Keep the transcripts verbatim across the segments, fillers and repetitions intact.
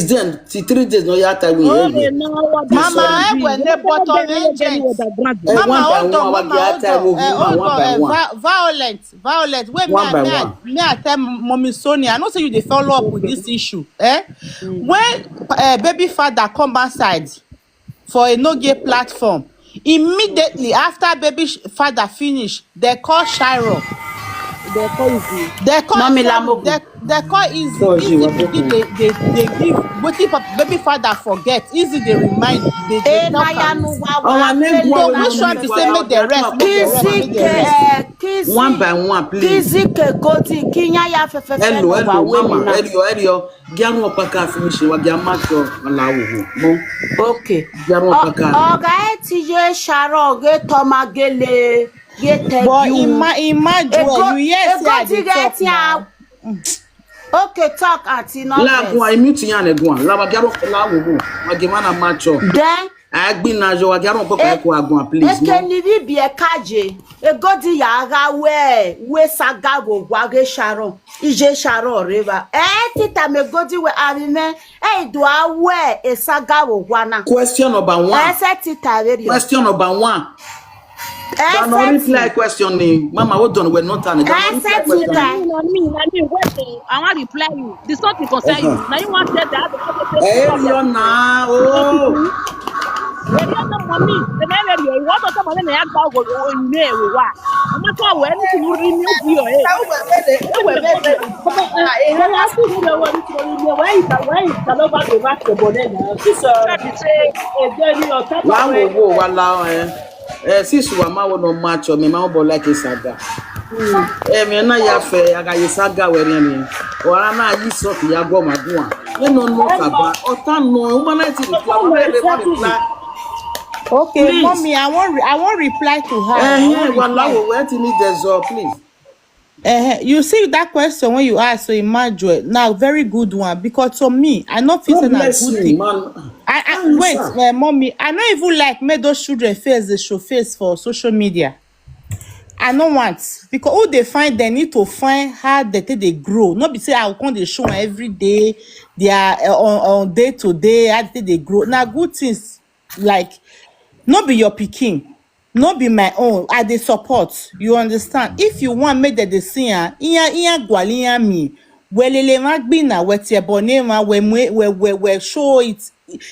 Since then, till three days, no, you have time we hear you. Mama, eh, when they bottom agent. Mama, hold on, mama, hold on. Eh, hold on, eh, violent, violent. Wait, me, me, me, I tell Mommy Sonia. I know say you dey follow up with this issue. Eh? When uh, baby father come outside for a no gay platform, immediately after baby father finish, they call Shiro. They call Izzy. They call Mommy Lamoko. They, they call Izzy. Izzy begin they, they, they give wetin baby father forget. Izzy they remind. They, they talk am. So which one be say make the rest? Make the rest. Make the rest. One by one, please. Kizike goti kinya ya fefe. Hello, hello, mama. Hello, hello. Gyaru opaka finish wa gya macho ala wo mo. Okay. Gyaru opaka. Oga eti ye sharo ge toma gele ye te. But ima ima jwe you yes ya de talk now. Okay, talk, auntie. No. La go I mute yan e go. La wa gyaru la wo mo. Wa ge mana macho. Then agbina yo wa gyaru opaka ko agun, please. Eke ni bi bi e kaje. Egodi ya aga we we saga wo wa ge sharo. Ije sharo reva. Eh, tita me godi we arime. Eh, do awe e saga wo wana. Question number one. Eh, se tita radio. Question number one. Eh, don't reply question ni. Mama, hold on, we're not an. Eh, se tita. Na me, na me, wait o. I wan reply you. The something concern you. Na you wan tell that. Eh, you na. Oh. Eri ọmọ mọ mi, eri eri eri, ìwọ tó tọmọ lẹ́nu ya gba ògò òyìn ní èwe wa. Ọmọ tó wọ ẹni tí mo rí ní òbí ọ̀ ẹ̀. Ewé bẹ́ẹ̀. Ọmọ ẹ̀ wá sí ìlú ẹ̀wọ̀ ní tìrọ̀ ní ẹ̀wọ̀ ẹ̀yìn ìgbà wọ̀ ẹ̀yìn ìgbà ló bá lè wá tẹ̀bọ̀ lẹ́nu. Sísọ ẹ̀jẹ̀ ní ọ̀tá. Wàá wò wò wá la ẹ̀. Eh, sis wa ma wo no match me ma bo like saga. Eh, me na ya fe aga ye saga we ni ni. Ora na yi so ya go ma do an. We no no ka ba. O ta no, o ma na ti reply, o ma na reply. Okay, please. Mommy, I won't re- I won't reply to her. Eh, wala wo we ti ni dezo, please. Uh, you see that question when you ask, so imagine now, very good one, because to me, I not feel say na good thing. I, I wait, uh, mommy, I not even like make those children face the show face for social media. I no want, because who they find, they need to find how they take they grow. Not be say I will come they show every day. They are uh, on, on day to day how they take they grow. Now good things like not be your picking. No be my own, I dey support. You understand? If you want make dem dey see am, iya iya gwali iya mi. Welele ma gbina, we tie bone ma, we mwe- we we we show it.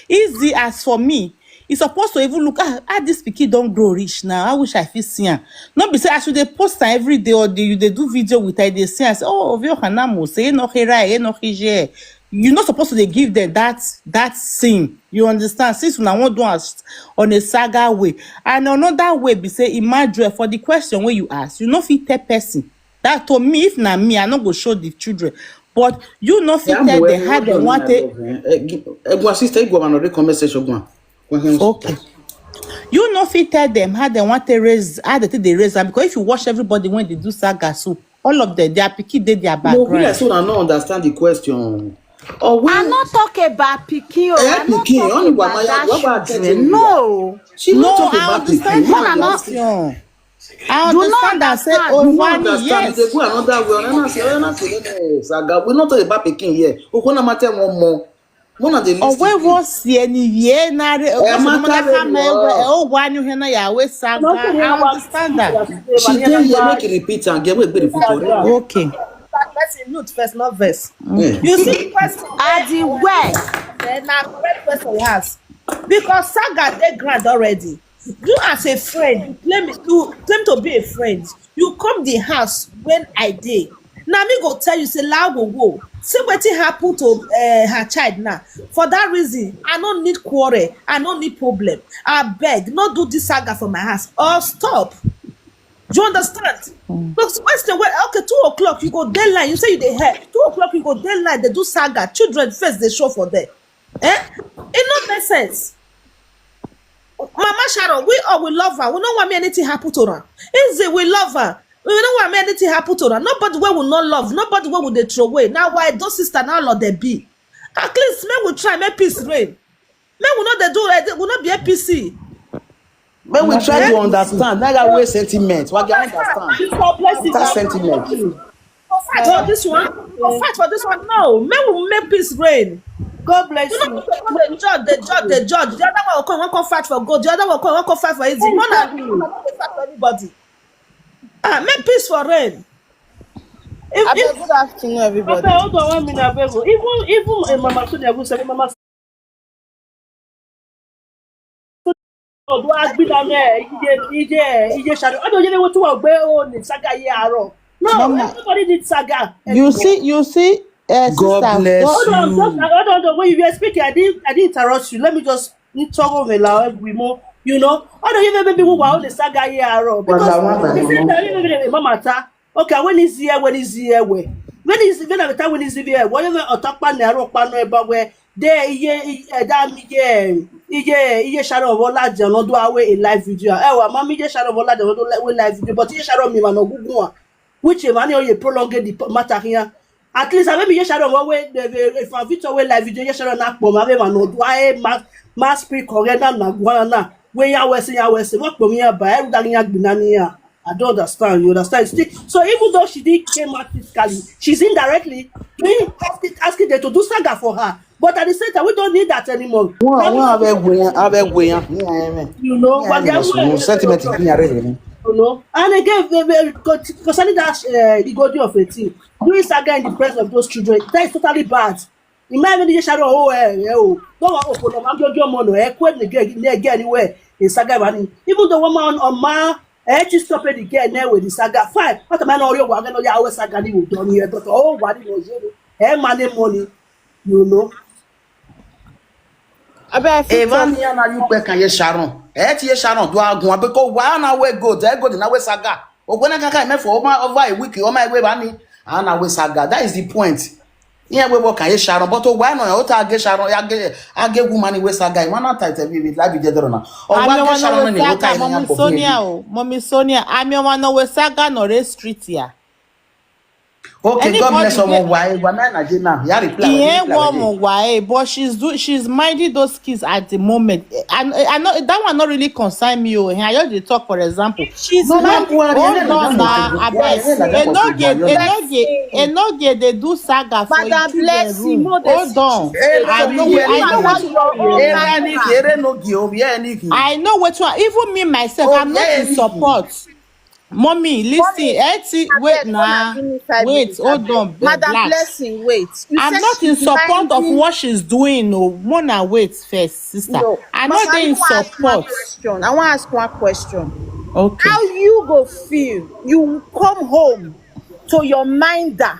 Easy as for me. E suppose to even look ah, ah this pikin don grow reach now. I wish I fit see am. No be say as you dey post am every day or dey, you dey do video with her, dey see am say oh ovio hanamo say e no here e no here. You no suppose to dey give them that that thing. You understand? Since una wan do am on a saga way, and another way be say imagine for the question wey you ask, you no fit tell person that to me. If na me, I no go show the children, but you no fit tell them how they want to. Egwa sister, Igwe man already comment section go. Okay. You no fit tell them how they want to raise, how they take they raise am, because if you watch everybody when they do saga, so all of them, their pikin dey their background. No, be like say una no understand the question. Oh, I when not talk about pikin o. Eh, I not pikin, talk only about Wamaya, that what about children. No. She no No, talk I about understand pikin. What the I question. I do not understand that say understand. Oh, You no one understand. Yes. They go another way. Another say, another say, eh, saga. We not talk about pikin here. Okona matter one more. Mona dey listen. Owe wo si eni ye na re. Eh, owe si mona matter ka really me we. Oh. Eh, o wa ni he na ya we saga. No, I understand that. She dey here make you repeat and get wey gbere put on. Okay. Person mute first, not verse. Eh. You see, question. At the where? Then na correct question we ask. Because saga dey ground already. You as a friend, you claim you claim to be a friend. You come the house when I dey. Na me go tell you say la go go. See wetin happen to uh, her child now. For that reason, I no need quarrel. I no need problem. I beg, no do this saga for my house. Or stop. Do you understand? Mm. Because question well, okay, two o'clock you go daylight. You say you dey help. Two o'clock you go daylight. They do saga. Children first they show for there. Eh? It no make sense. Mama Sharon, we all we love her. We no want me anything happen to her. Easy, we love her. But you know what? Make anything happen to her. Nobody wey we no love, nobody wey we dey throw away. Now why those sister now Lord they be? At least make we try make peace reign. Make we no dey do like we no be A P C. Make we try to understand. That guy wey sentiment. What I understand? This one blessing. That sentiment. Go fight for this one. Go fight for this one. No, make we make peace reign. God bless You you. know, the judge, the judge, the judge. The other one will come, one come fight for God. The other one will come, one come fight for easy. One na one na fight for anybody. Ah, make peace for reign. If, Abeg, if good afternoon, everybody. Okay, hold on one minute, abeg o. Even even uh, Mama Sonia go say Mama Sonia go agbina me ije ije ije shadow. I don't know what to go on the saga here aro. No, Mama, nobody need saga. You see, you see, uh, God sisters, bless God, Hold on, you. just hold on, hold on. When you were speaking, I didn't I didn't interrupt you. Let me just need to go me la we more. You know, I don't even maybe who are on the saga here aro. But I Because want at the to same know. time, even if Mama ta, okay, when is here, when is here, where? When is when I time when is here? Whatever Otakpa Nero Pano about where there iye eh, that iye iye iye Sharon Vola Jano do away a live video. Eh, wa mami iye Sharon Vola Jano do away live video, but iye Sharon mi ma no gugu one. Which a man you prolong the matter here. At least I maybe iye Sharon one way the if I fit away live video iye Sharon na pom ave ma no do I mass mass speak correct na na guana na. Where ya wese ya wese what pom ya ba e da ya gbina ni ya. I don't understand. You understand? Still, so even though she did came out physically, she's indirectly doing asking, asking them to do saga for her. But at the same time, we don't need that anymore. Wọn That wọn abẹ gbìyàn abẹ gbìyàn ní àyẹn mẹ. you know, Ní but àyẹn they're mẹ sùn sentiment gbìyàn rẹ rẹ. You know, and again, the- the- con- concerning that uh, the body of a thing, doing saga in the presence of those children, that is totally bad. In my many years, I don't oh eh eh, oh, no one open up. I'm just your money. Eh, quit the girl, the girl anywhere in saga money. Even the woman on my eh, she stop the girl there with the saga. Fine, what am I not your wagon or your saga? You don't hear, but oh, what it was you? Eh, money, money, you know. Abeg, I fit Eva talk. ni ana you pe kan ye Sharon. E ti ye Sharon do agun abi ko wa na we go, e go na we saga. Ogwe na kaka me for over over a week o ma we ba ni. Ana we saga. That is the point. Ihe we bo kan ye Sharon, but o wa no o ta ge Sharon ya ge age woman we saga. Wa na ta te bi bi la bi je doro na. O wa ge Sharon ni o ta ye ya Mommy ko. Sonia o, Mommy Sonia. Ami ọmọ no we saga no re street ya. Okay, God bless Anybody ọmọ wa e wa me na je na. Ya reply. He Wa ain't reply wa one more why, but she's do she's minding those kids at the moment. And I know that one not really concern me. Oh, I just dey talk for example. She's No, not no, Buhari, Hold no, no, on no, now, no, abeg. Buhari, no, no, no, Enoge, Buhari, no. Enoge, Enoge, they do saga for Madam his children Blessing, room. no dey Hold on. Eh, I know, no, I know no, what no, you are. Eh, na ni ki, ere no gi o, ye ni ki. I know what you are. Even me myself, Oh, I'm not yeah, in ni ki. Support. Mommy, listen. Eti, wait now. Wait, hold on. Madam Relax. Blessing, wait. You I'm said not she's in support of minding- What she's doing. No, Mona, wait first, sister. No. I'm Mama, not there in I want to ask one Support. Question. I want to ask one question. Okay. How you go feel? You come home to your minder,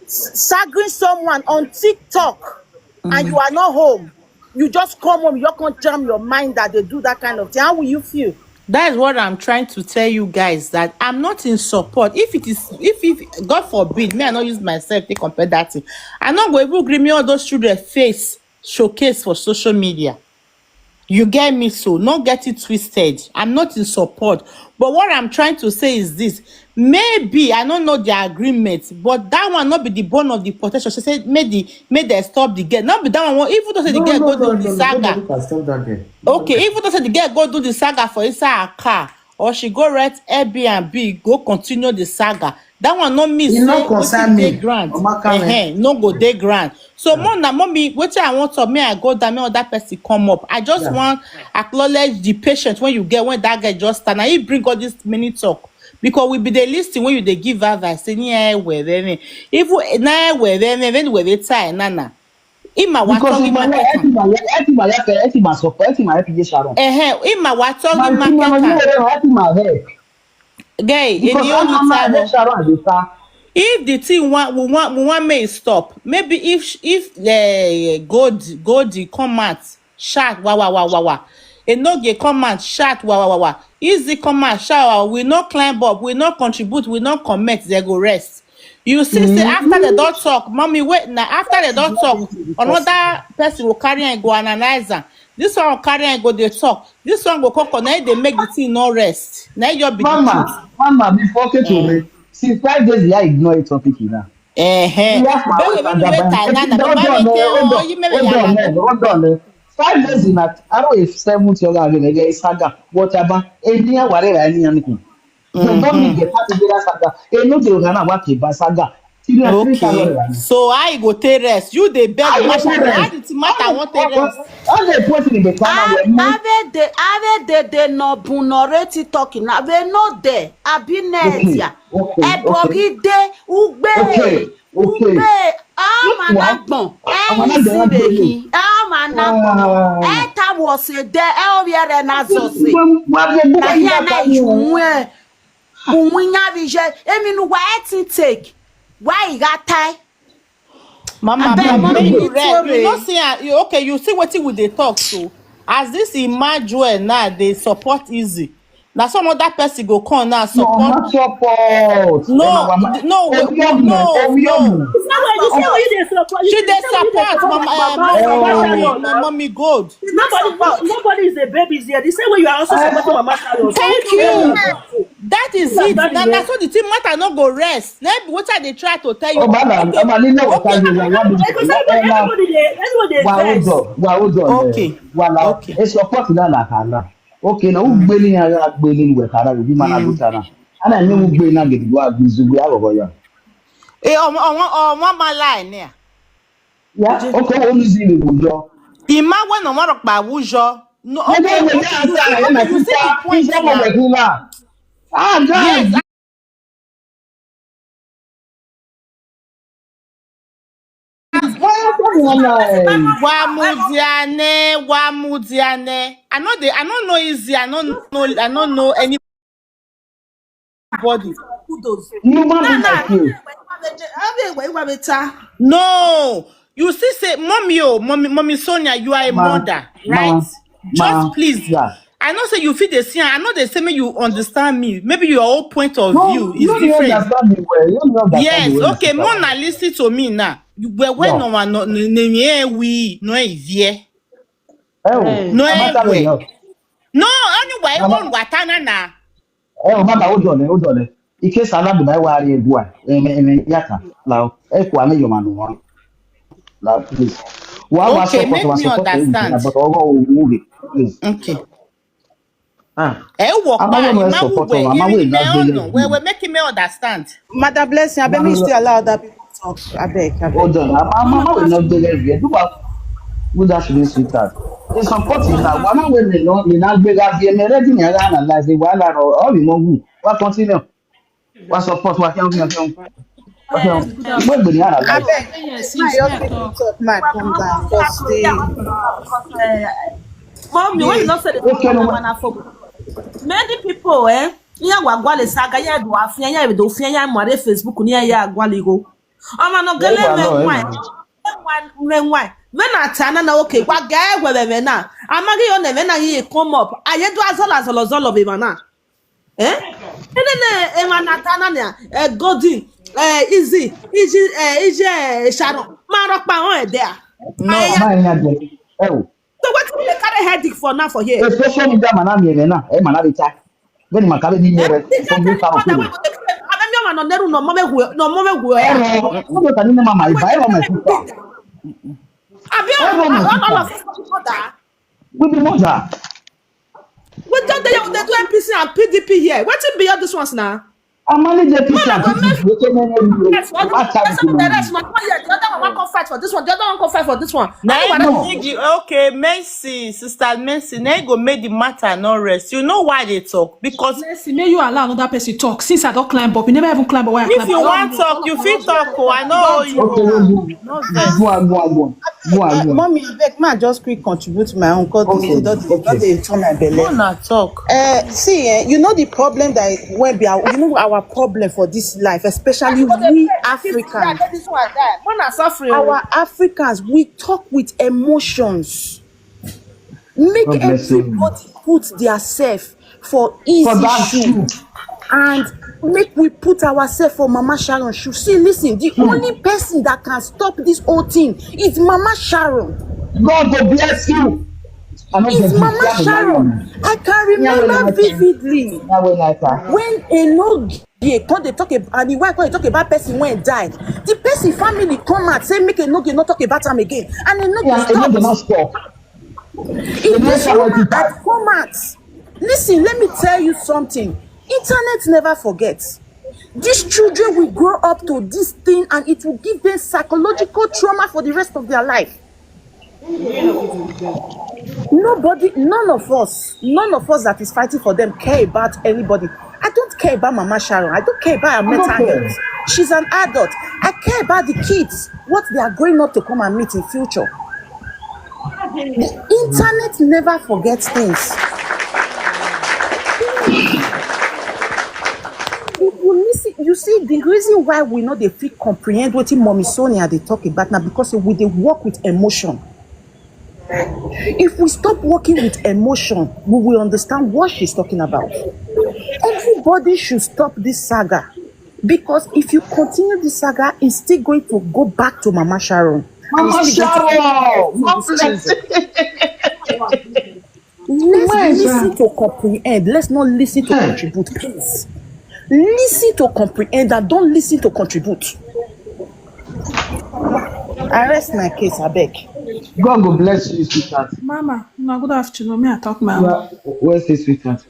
s- sagging someone on TikTok, and you are not home. You just come home, you can't jam your mind that they do that kind of thing. How will you feel? That is what I'm trying to tell you guys, that I'm not in support. If it is, if if God forbid, me I not use myself to compare that thing. I not go even agree me all those children face showcase for social media. You get me? So not get it twisted. I'm not in support. But what I'm trying to say is this. Maybe I don't know the agreement, but that one not be the bone of the potential. She said, made the made they stop the girl. Not be that one. Even though say the girl go do the saga. Can stop that girl. Okay, even though say the girl go do the saga for inside her car, or she go rent Airbnb, go continue the saga. That one no mean E no say concern wetin dey me. Grant. Omaka me. Ehen, no go dey Grant. So more na mommy, wetin I want to me I go down, me other person come up. I just Yeah. want acknowledge the patience when you get when that girl just stand. Na he bring all this many talk because we be dey listen when you dey give advice. Say ni eh we we me. Even na eh we we me when we we tie na na. Ima wa Because talk if ima my talk. If my if my help, if my help, if my support, if my help, yes, Sharon. Ehe, ima wa talk My ima team, my talk. help, if my help. Gay, Because eni I'm only my help, time. Sharon, I dey start. If the thing want we want we want make e stop, maybe if sh- if uh, gold gold e come out, shark wa wa wa wa wa, e no get come out, shark wa wa wa wa, easy come out, shark wa, we no climb up, we no contribute, we no comment, they go rest. You see, say after the don talk, mommy wait now. After the don talk, another person will carry and go analyze am. This one carry and go dey talk. This one go come come. Na him dey make the thing no rest. Na him just be the truth. Mama, mama, before okay to me. Since five days, I ignore it topic now. Ehe. Yes, ma. Bẹ́ẹ̀ ni mi ta iná náà. Bàbá mi tẹ ọ yí mẹ́rin Hold yàrá. On, hold on. Five days in that, I don't say much of that again. It's saga. Whatever. Any whatever, any anything. They don't need the party that saga. They know they gonna work a saga. Serious, three thousand Okay. rand. So I go take rest. You dey beg I go matter. take rest. How the matter want take rest? All the person in the corner were me. Ave de ave de de no bunore ti talking. Ave no de abi netia. Okay, okay, Ebogide ugbe. Okay, okay. Ugbe. Ama What? nagbon. Ama E nagbon. si behi. Ama nagbon. Ah. E ta wo se de e o yere na zo se. Wa- wa- wa- Na here na iwu e. Unwi nya bi je. Emi nu wa e ti take. Wa i ga tai. Mama, Abeg, abeg, mommy, make you you rest. sorry. You know, see, ah, you, okay, you see wetin we dey talk so. As this Emmanuel now, they support easy. Now some other person go come now No, support. not support. No, Mama, no, Omi no, Omi, no, Omi no. Omi. It's not like you say what you dey support. You She say dey what you dey support support Mama, Mama uh, Sharon. Mama, Mama, Mommy Gold. Nobody, nobody is a baby here. They say when you are also supporting Mama Sharon. So Thank you you. know. That is That's it. Not Now, the that's what the team matter no go rest. Then what I dey try to tell you. Oh, mama, Okay. mama, you know what Okay. I mean? Like, what do you Because say? everybody, everybody dey Wa vex. hold on, wa hold on. Okay. Eh. Wala, Okay. E support na la kana. Okay, na ugbe ni ya gbe ni we kana bi mana do kana. Ana ni ugbe na gidi wa bi zu gbe agogo ya. Eh, ọmọ ọmọ ọmọ ma line there. Ya, okay, o mi zi ni go yo. Ima when no more pa wujo. No, Ugbe okay, ni okay, ya you ta see, e na okay, you see the point now. Ah, guys. Yes. Wa mudiane, wa mudiane. I know the, I don't know easy. I don't know. I don't know anybody. Kudos. Human being like you. No, you see, say, mommy, oh, mommy, mommy Sonia, you are a Ma, mother, ma, right? Just ma, please. Yeah. I know say you feel the same. I know they say me you understand me. Maybe your whole point of No, view is you don't different. Understand me well. You don't understand Yes, me well, okay. sister. Mona, listen to me now. You were when No. No one no no no no we no is here. Eh, oh, No, I'm not telling anyway. you. No, anyway, Mama. One watana na. Eh, oh, mama, hold on, eh, hold on. Eh. In case I not do my worry, go on. Eh, eh, eh, yaka. Now, eh, kwa me your man one. Now, please. Wa wa Okay, support, make wa me support, eh, understand. But oh, oh, oh, oh, please. Okay. Ah. Eh, work I'm by not gonna Ima support Ugbe, you. I'm not Iri going me to ono, we we make me understand. Madam Blessing, I beg me still allow other people talk. I beg, I beg. Hold on. I'm, I'm not going to do that. Do what? Who that should sit that? It's supporting now. One way me no, me not big up here. Me ready me analyze it. Wala ro, all the more who. Wa continue. Wa support, wa can, wa can. Wa can. What do you I analyze? beg. Yes, My yes, your yes. people talk, my come down. Just stay. Mommy, when you not say the Okay, no. Many people, eh? Iya wa gwale saga ya do afia ya do afia ya mare Facebook ni ya gwale go. Ama no gele Yeah, me no, why? eh. Me why? Me na tana na okay. Wa ga we we na. Amagi yo ne me na yi come up. Aye do azolo azolo zolo be mana. Eh? Ene ne e mana tana ne. Eh, Godin. Eh, easy. Easy, eh, easy, eh, Sharon. Ma ro pa on e there. No, am I in there? Oh. So what we dey carry headache for now for here? Eh, social media man am here now. Eh, man, I dey chat. When my carry me here, from this house. Abemi ọma nọ n'eru nọ mọmegwu nọ mọmegwu ya. Eh, no, no, no, no, mama, if I ever my sister. Abi Everyone all must all be of us mother. We be mother. We just dey here, we dey do N P C and P D P here. Wetin be all these ones now? I manage the picture. Mama, go make Wetin no no no. Yes, what What that's time what the to rest one. One here, the other one wan come fight for this one. The other one come fight for this one. Na Everyone him dey go make the, okay, Mercy, Sister Mercy, na him go make the matter no rest. You know why they talk? Because Mercy, may you allow another person talk. Since I don't climb up, you never even climb up. Why I if climb you up? want talk, you fit talk. Oh, I know you. Okay, no, no. No vex. Go on, go on, go on. Go on, go on. Mommy, I beg, man, just quick contribute my own. God, Okay, this don't okay. Don't dey turn my belly. Mona talk. Uh, see, eh, you know the problem that when be our, you know our problem for this life, especially we Africans. This one die. Mona suffering. Our Africans, we talk with emotions. Make God bless you. Everybody put their self for easy For that shoe, shoe. And make we put ourselves for Mama Sharon shoe. See, listen, the only person that can stop this whole thing is Mama Sharon. God go bless you. Is Mama Sharon. I can remember vividly when Enogie come dey talk about, and the wife come dey talk about person wey die. The person family come out say make Enogie no talk about am again, and Enogie stop. If this woman had come out, listen, let me tell you something. Internet never forgets. These children will grow up to this thing, and it will give them psychological trauma for the rest of their life. Nobody, none of us, none of us that is fighting for them care about anybody. I don't care about Mama Sharon. I don't care about her mental health. She's an adult. I care about the kids, what they are growing up to come and meet in future. The internet never forgets things. If you listen, you see, the reason why we no dey fit comprehend wetin Mommy Sonia dey talk about na because we dey work with emotion. If we stop working with emotion, we will understand what she's talking about. Everybody should stop this saga, because if you continue this saga, it's still going to go back to Mama Sharon. Mama Sharon, let's listen to comprehend. Let's not listen to contribute, please. Listen to comprehend and don't listen to contribute. I rest my case, I beg. God go bless you, sweetheart. Mama, una good afternoon. Me, I talk my own. Where's the sweetheart?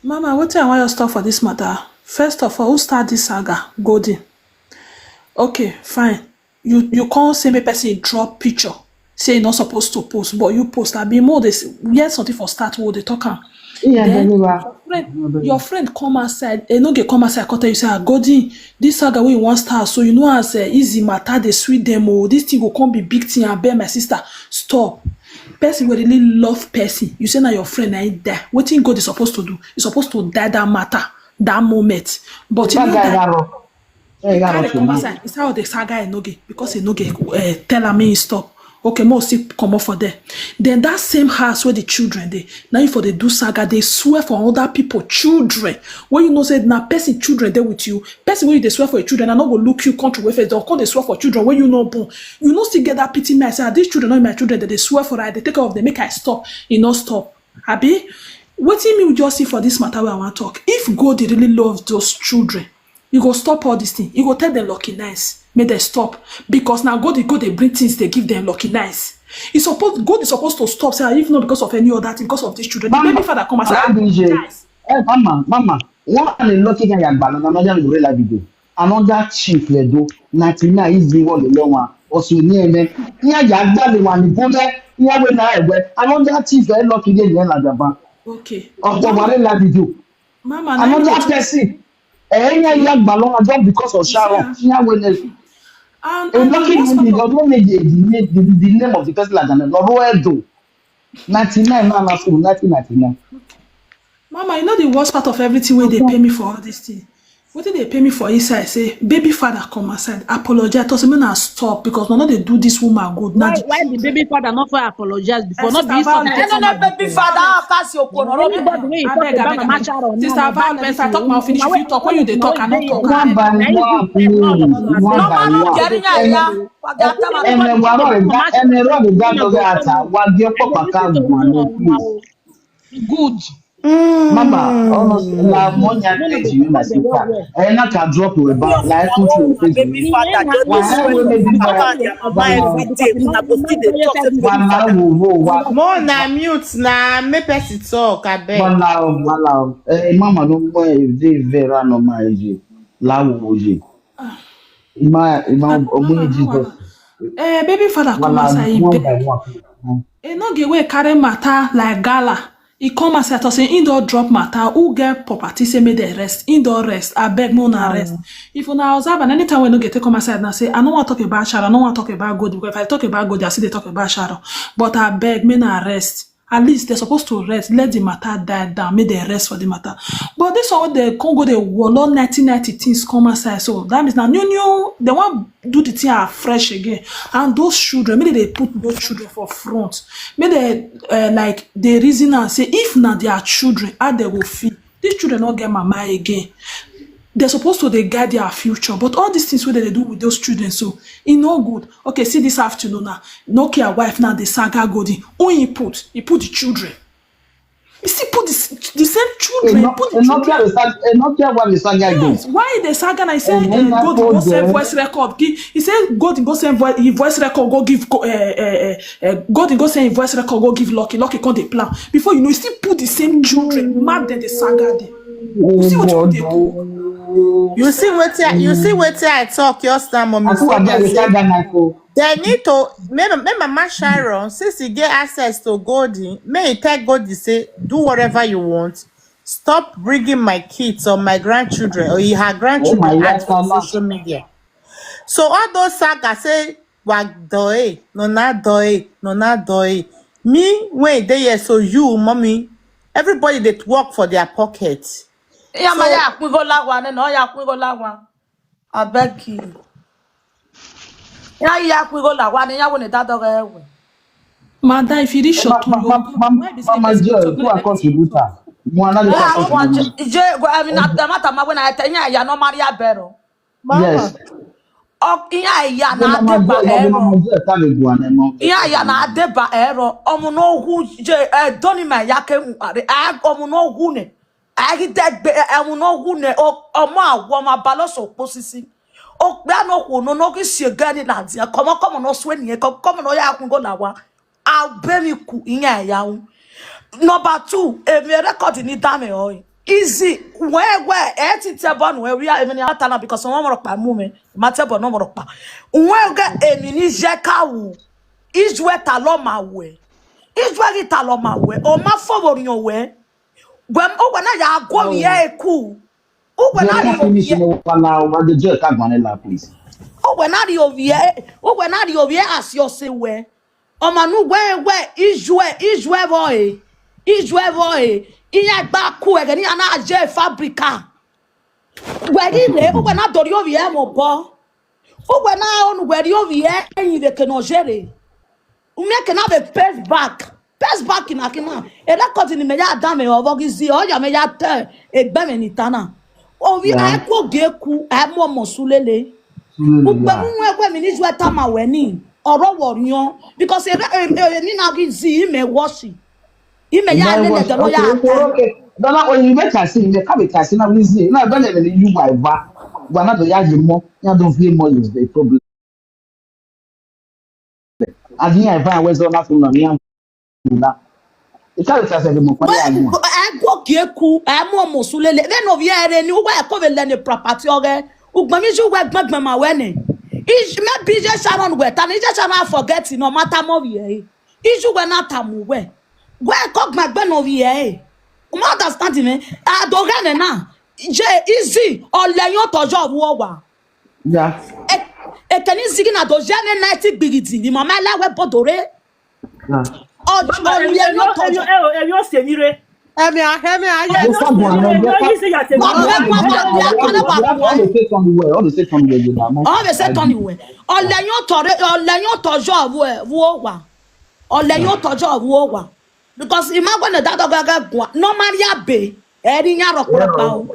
Mama, wetin I wan just talk for this matter? First of all, who start this saga? Golden. Okay, fine. You you come say make person drop picture, say you not supposed to post, but you post. I be more this, yes, something for start, wey dey talk am. Yeah, then your friend, your friend come outside, Enogie come outside, come tell you say, "Ah, Golden, this saga wey you wan start, so you know as, eh, easy matter dey sweet them, oh, this thing go come be big thing, I beg my sister, stop." Person wey really love person, you say na your friend na him die. Wetin Golden supposed to do? He supposed to die that matter, that moment. But you know that. Carry come outside. It's how the saga Enogie, because Enogie, eh, tell am make he stop. Okay, mo see comot for there. Then that same house where the children dey, now if for dey do saga, dey swear for other people children. When you know say na person children dey with you, person wey you dey swear for your children, I no go look you country wey face, don come dey swear for children wey you no born. You no still get that pity, me, I say, "Ah, these children not my children, that they swear for, I dey take care of them, make I stop." E no stop. Abi, wetin me we just see for this matter wey I wan talk? If God dey really love those children, you go stop all this thing. You go tell them lucky nice, make them stop. Because now God dey go dey bring things, dey give them lucky nice. E suppose, God is supposed to stop. Say, "Ah, if not because of any other thing, because of these children." The baby father come and say, "Ah, guys." Eh, mama, mama, one and lucky guy, ya gbala na another go real life video. Another chief le do. Ninety nine is the one the long one. Also, ni ene. Ni ya gbale one ni gome. Ni ya we na ewe. Another chief le lucky dey ni la jaba. Okay. Ọ̀pọ̀ wà ní la video. Mama, another person. Eh, ni ya gbala one just because of Sharon. Ni ya we ne. And, and lucky the worst part of, don't make the, the, the, the name of the person like that. No, no, eh, do. Ninety nine, no, no, so nineteen ninety nine. Mama, you know the worst part of everything wey dey pay me for all this thing. Wetin dey pay me for inside? Say baby father come outside, apologize, talk say make una stop because una no dey do this woman good. Why, why the baby father not for apologize before? Not be something. I don't know baby father. How can you go? Anybody wey talk about Mama Sharon, sister Val, when I talk my finish, if you talk, when you dey talk, I no talk. One by one, please. One by one. Eme wa ro da, eme ro da no ga ata, wa gi opo pa ka gun ane, please. Good. Mama, honestly, la mo nya page you, my sister. Eh, na ka drop we ba, like, put you page. Wa ha we me bi ba. Wa la wo wo wa. Mo na mute na me person talk, abeg. Wa la wo, wa la wo. Eh, mama no mo e dey very normal, eh. La wo wo je. Ima, ima, omo Jesus. Eh, baby father come outside, he beg. E no get way carry matter like gala. He come outside, talk say he don drop matter. Who get property, say make dem rest. He don rest. Abeg, make una rest. If una observe, and anytime we no get take come outside now, say, "I no wan talk about Sharon, I no wan talk about God, because if I talk about God, I still dey talk about Sharon. But abeg, make una rest." At least they're supposed to rest, let the matter die down, make dem rest for the matter. But this one, they can't go, they wallow nineteen ninety things come outside. So that means now, new, new, they want do the thing afresh again. And those children, maybe they put those children for front. Maybe they, uh, like, they reason and say, if not their children, how they will feel? These children not get mama again. They're supposed to dey guide their future, but all these things wey dem dey do with those children, so e no good. Okay, see this afternoon now, Nokia wife now dey saga Golden. Who he put? He put the children. He still put the, s- the same children. He put the children. Enokia wife is that guy go. Yes, why they saga? And he said, uh, Golden go send voice record. He, he said Golden go send voice, he voice record go give uh, uh, uh, Golden go send voice record go give Lucky. Lucky come dey plan. Before you know, he still put the same children. Mad than the saga dey. You see what you dey do? You see what I, you see what I talk just now, mommy. I think I get the saga, Michael. They need to make, make Mama Sharon, since he get access to Golden, may he tell Golden say, do whatever you want. Stop bringing my kids or my grandchildren or her grandchildren out for social media. So all those saga say, wa doe, no na doe, no na doe. Me when they here, so you, mommy, everybody that work for their pocket. Yeah, so, my ya kwigola one, no ya kwigola one. I beg you. Ya ya kwigola one, ya wone that dog ewe. Mada, if you reach your turn, you go. Why be say Mama Joy, who are contributor? One other person. Je, I mean, the matter my when I tell you, you no marry a bero. Yes. Ọ ihe a ya na-adịba ero. Ihe a ya na-adịba ero. Ọmụ n'ogwu je edoni ma ya ke mkparị. Ọmụ n'ogwu ne. Agidegbe ọmụ n'ogwu ne. Ọmụ agwọ ma baloso kposisi. Okpe anokwu no no ki sie gani na dia. Kọmọ kọmọ no swe ni. Kọmọ no ya akwụgo na wa. Abemiku ihe ya wu. Number two, emi record ni dame oi. Easy, we we eti tebo nu we ya emi ni atana because no moro pa mu me. Ma tebo no moro pa. We ga emi ni je ka wu. Ijwe ta lo ma we. Ijwe gi ta lo ma we. O ma fo bo nyo we. Gwe o gwe na ya gwo mi e ku. O gwe na ri o mi e. Wa na wa de je ka gwan la please. O gwe na ri o mi e. O gwe na ri o mi e as yo se we. Ọmọ nu gwe gwe ijue ijue boy. Ijue boy. Iya gba ku ege ni ana je fabrica. Gwe ni le o gwe na dori ovi e mo bo. O gwe na onu gwe ri ovi e eyin de ke no jere. U me ke na be pay back. Pay back na kina. E record ni me ya da me obo gi zi o ya me ya te egbe me ni tana. Ovi a ko ge ku a mo mo sulele. Ugbe mu nwe gwe mi ni ju eta ma we ni. Oro wo nyo because e e ni na gi zi me wo si. Ime ya le le dolo ya. Dona o ime kasi ime ka be kasi na wizi na be le le yu wa va. Wa na do ya je mo ya don fi mo is the problem. Adi ya va we zo na fun na mi an. Na. Ika le kasi mo kwa ya mo. Ai go ki eku ai mo mo sulele. Then ovi ere ni wa ko be le ni property oge. Ugbe mi ju we gbegbe ma we ni. Maybe je Sharon we ta ni je Sharon forget no matter mo vi e. Iju we na tamu we. We ko gbagbe no vi e. You understand me? A do gene na. Je easy. Ole yo tojo wo wa. Yeah. E keni zigi na do gene na ti gbigidi ni mama la we bodore. Yeah. Ole yo tojo. E yo se ni re. Emi a emi a ya. Mo fa gwa na mo fa. All the say turn well, all the say turn well, you know. All the say turn well. Ole yo tore, ole yo tojo wo wo wa. Ole yo tojo wo wa. Because ima gwa na dado gaga gwa. No maria be. Eri nya ro kpọrọ pa o.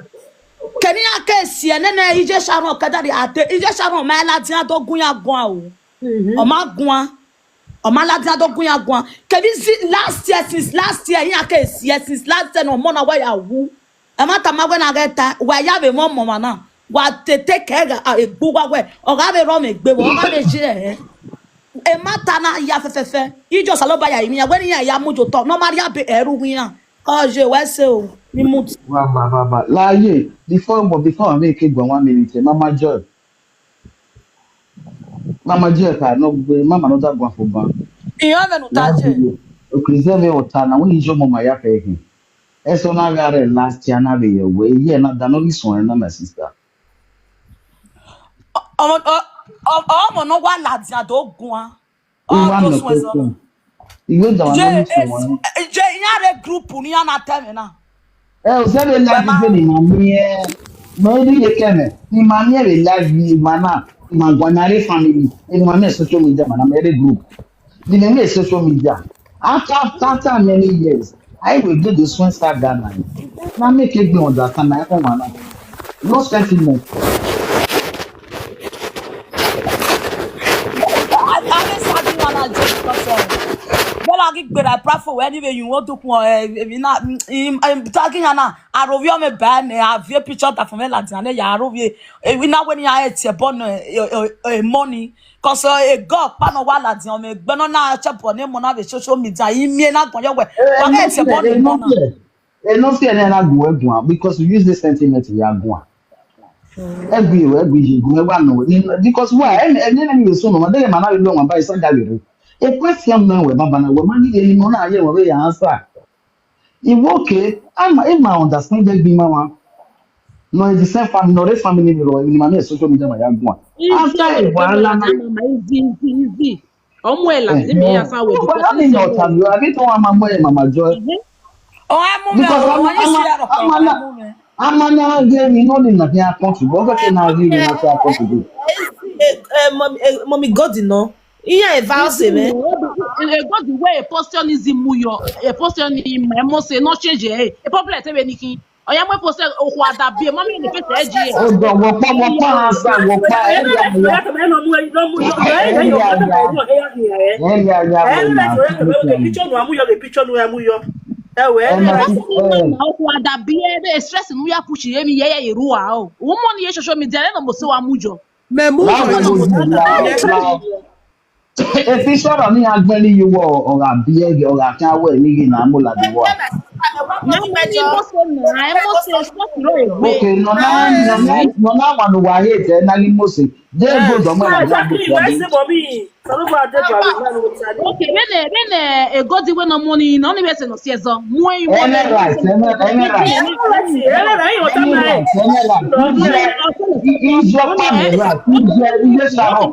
Keni ya ke si ene ne ije Sharon kedari ate. Ije Sharon ma la ti adogun ya gwa o. O ma gwa. Ọmọ aládé adógún ya gwan. Kẹbi si last year since last year yín ake si year since last year no mọ na wá yà wú. Ẹ má ta má wẹ́ na gẹ́ ta wá yà bẹ̀ mọ́ mọ́ wá náà. Wà tètè kẹ́ ẹ̀ ègbó wá wẹ̀. Ọ̀gá bẹ̀ rọ́ mi gbé wọ́n ọ̀gá bẹ̀ ṣe ẹ̀. Ẹ má ta na ya fẹ́fẹ́fẹ́. Ijó sàlọ́ bá yà yìí mi yà wẹ́ ni yà yà mú jò tọ̀. Nọ́mà rí àbẹ̀ ẹ̀rú wíyàn. Kọ́ ṣe wẹ́ ṣe o. Ní mú ti. Wá bá bá bá láàyè before but before I make it gba one minute. Mama Joy. Mama Jeka no gbe mama no dagwa for ban. Iyo me no taje. Okrize me ota na won ijo mama ya fe hin. Eso na gare last year na be ye we ye na da no mi so na my sister. Omo omo no wa la dia do gun a. O wa no ko. Iwe da wa no mi so wa. Je ya re group ni ana teme na. Eh, o sebe live ni mami eh. Mo ni ye keme. Ni mami e live ni mana. Ma gwanare family. Ni mami social media mana mere group. Ni mami social media. After after many years, I will do this one start that night. Na make it be understand na ko mana. No sentiment. Bọ́lá kí gbèrà platform anyway you wan do kun ẹ èmi náà taking her now àròwé ọmọ ẹ̀bá ẹ̀ àfíẹ́ picture ta fún mi láti àná ẹ̀yà àròwé èmi náà wẹ́n ní ayé tiẹ̀ bọ́ náà ẹ̀ mọ́ni kọ́sọ́ ẹ̀gọ́ pàánù wà láti ọmọ ẹgbẹ́ náà náà ṣẹ̀pọ̀ ní mọ́nà àbẹ̀ social media yìí mi ẹ̀ náà gbọ́n yẹ̀wẹ̀ wọ́n ẹ̀ tiẹ̀ bọ́ ní mọ́nà. Enough here na go egwa because you use this sentiment ya gwa. Egwi we egwi ji gwa egwa no because why? Any any you so no dey man na lo wan buy sanda we. A question na we baba na we man ni no na ye we ya answer. Iwo okay, I'm in my understanding be mama. No, it's the same family, no, the family me ro, ni mama social media ma ya gwa. After a while na ọmọ ẹ làtí mi yà sáwọ Well, I mean, not have you. I mean, don't want my mama joy. Ọ̀hún ẹ̀ mú mi Because ọ̀rọ̀ I'm, wọn yìí I'm, ṣe I'm, ẹ̀rọ I'm, kan I'm, ẹ̀ mú mi. I'm an again, you know, the nothing I come to go. Okay, now you know what I come to do. Mọ̀mí gòdì náà. Iye ìfà ọ̀sẹ̀ mẹ́. Egodi wey a postionism mu yọ a postionism ẹ mọ se no change ẹ a popular tẹ̀wé ní kí ọ̀yà mọ̀ ẹ postion okùn àdàbí ẹ mọ̀ mi ní fẹsẹ̀ ẹ jí ẹ. Oh, the work, work, work, answer, work, work, every area, every area, every area, picture nu amúyọ lè picture nu amúyọ ẹ wẹ ẹ Emma, rà eh, Okùn àdàbí ẹ bẹ́ẹ̀ stress nu yà push yẹ mi yẹ yẹ ìrú wa o òun mọ̀ ní yẹ social media ẹ̀ nà mọ̀ sí wa mú jọ. Memu Now we go do now, now. If you show me, I'm going to you or a beer or a can wear me in a mola the war. Mọ̀ mi ní mọ̀ se nà ẹ mọ̀ se stress rẹ̀ wẹ̀. Okay, no, no, no, no, no, no, one who I hate, and I must say, they go to my Exactly, why say for me? Sọlọ́gbà Adébáyọ̀ máa ń wọ́n sáré. Okay, bẹ́ẹ̀ bẹ́ẹ̀ egodi wey no money na only person no see ẹ̀zọ́ mú ẹ̀yìn mọ́. Any right, any any right. Any right, any right. Ije ije pa mi right. Ije ije saro.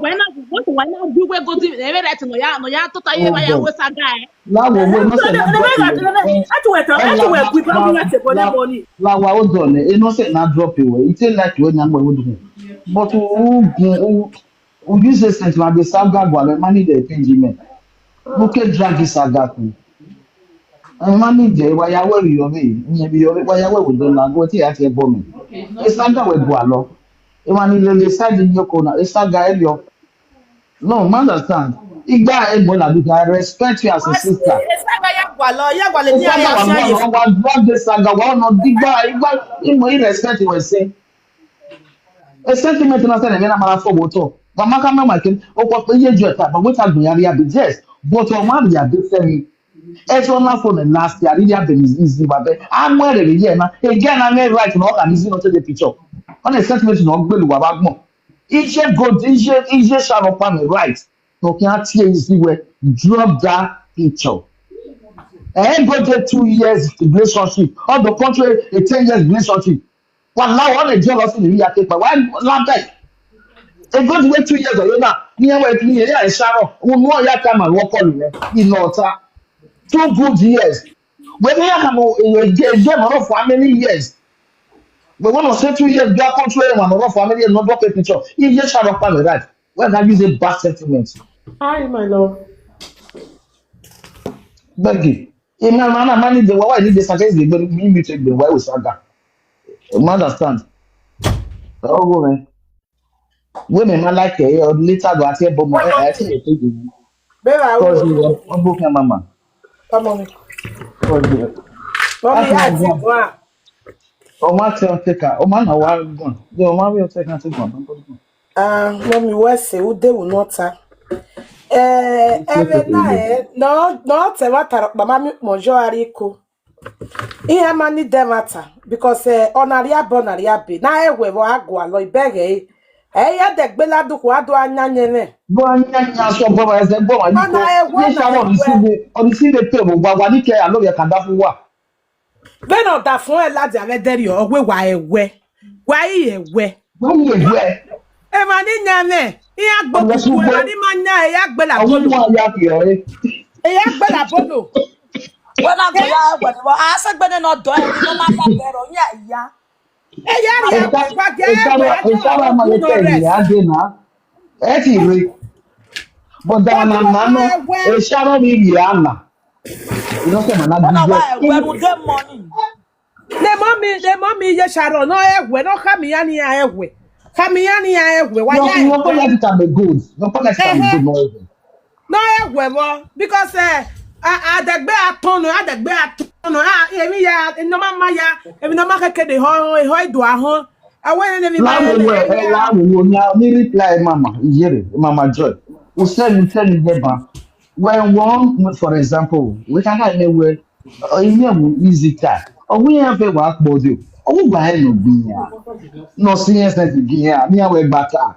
Wọ́n ti wá náà bí wẹ́ẹ́ gòdì ẹ̀rẹ́ rẹ̀ ti nà ya nà ya tó ta yé báyà wé saga ẹ̀. Láwo owó iná sẹ̀ náà drop ìwé. Láti wẹ̀ tán, láti wẹ̀ gbé bá mi láti ẹ̀bọ̀ lẹ́bọ̀ ni. Láwa ó dọ̀ ní iná sẹ̀ náà drop ìwé. Ìtẹ́ láti wẹ̀ ní àmọ́ ìwé dùn. But oògùn oògùn use sense ma be saga gwa le mani de pingime. Buke drag saga ku. Mani de wa ya we yo me. Ni bi yo wa ya we wo do la go ti ati ebo mi. E saga we gwa lo. E mani le le side ni ko na e saga e yo. No, man understand. Igba e mo la because I respect you as a sister. Ẹ sábà yà wà lọ, yà wà lè ní ayé Saga wa àṣà yìí. wa wa drag the saga wa no digba igba imo I respect you say. A sentiment na send me na mara for water. But maka me make o ko pe ye jo ta but we ta gbin ya be yes. But o ma ya be se mi. E so na for the last year ya be is is ba be. Am we re ye na. E je na me right no ka mi si no take the picture. On a sentiment no gbe lu wa ba gbon. Ije go ije ije sha ro pa me right. No can tie is the way. Drop that picture. Eh, go to two years relationship. On the contrary, a ten years relationship. Wàláhì, wọ́n lè jẹ́ lọ sí ìlú yàtọ̀ pẹ̀ wá lábẹ́. Ego ti wé two years ọ̀yọ́ náà ní ẹ̀wọ̀n ìpínlẹ̀ yẹn yà ń ṣàrọ̀. Wọ́n mú ọ̀yá ká màá wọ́pọ̀ nìyẹn. Ìlọ ọ̀tá. Two good years. Wẹ́n ní yàrá mo èyí jẹ́ ìjẹ́ mọ́rọ̀ for how many years? We want to say two years, black country, and mọ́rọ̀ for how many years? No drop a picture. Iye ṣàrọ̀ pa mi right. When I use a bad sentiment. Hi, my love. Beg you. Ina mana mani the why need the sentence the me me take the why we saga. You understand? Oh man. Women man like eh or later go at here but I think you take the Babe, I cause will. you are open mama. Come on. Cause you Mommy, Ah, I no, think no. one. O ma tell take her. O ma na wa gun. The o ma we take her take gun. Ah, mommy, what's it? Who they will not tell? Eh, every night, no, no, te wa taro, mama mi mojo ariko. Ihe mani de mata because eh onaria bo naria be na ewe wo agwa lo ibege eh. Eh ya de gbe la du kwa do anya nye ne. Bo anya nya so bo ba se bo wa ni ko. Ona ewe Ni sa na mo ni si be, o ni si be pe mo gba wa ni ke alo ya ka da fun wa. Be no da fun e la di ave deri o we wa ewe. Wa yi ewe. Bo ni ewe. E ma ni nya ne. Iya gbo Ọ̀rọ̀ ku ṣùgbọ́n- e ma ni ma nya e ya gbe la Àwọn bodo. Ọmọ ya fi ọ̀rẹ́. E ya gbe la bodo. Wọ́n náà gbọ́dọ̀ wọ́n á sẹ́gbẹ́ nínú ọ̀dọ́ ẹ̀ nínú máa ń bẹ̀rẹ̀ ọ̀yìn àyà. E ya ri agwa gwa ge Ìṣàrọ̀ ìṣàrọ̀ ọmọ yẹn tẹ̀ ní adé náà. Ẹ ti rí. Bọ̀dà ọ̀nà nànú ìṣàrọ̀ mi yìí àná. Ìlọ́sẹ̀ màná Wọ́n náà wá gbígbẹ́. ẹ̀wẹ̀rù dé mọ́nì. Ne mami, ne mami ye Sharon, no ehwe, no kamiani ya ehwe. Kamiani ya ehwe, wa Your ya your ehwe. Poland can be good. Your Poland can be good, no even. No ehwe mo, because eh, a a degbe atono, a degbe atono, a emi ya, no mama ya, emi no ma keke de ho, ho idu ahon. Awe ne mi ma Lawo ne we, emi eh, ya. Lawo we now. Me reply, Mama, Iyere, Mama Joy. We send, we send it there, ba. When one, for example, we can have anywhere. Ime mu easy time. Owu ya fe wa kpodio. Owu gba e no gbi ya. No serious na gbi ya. Mi awe bata.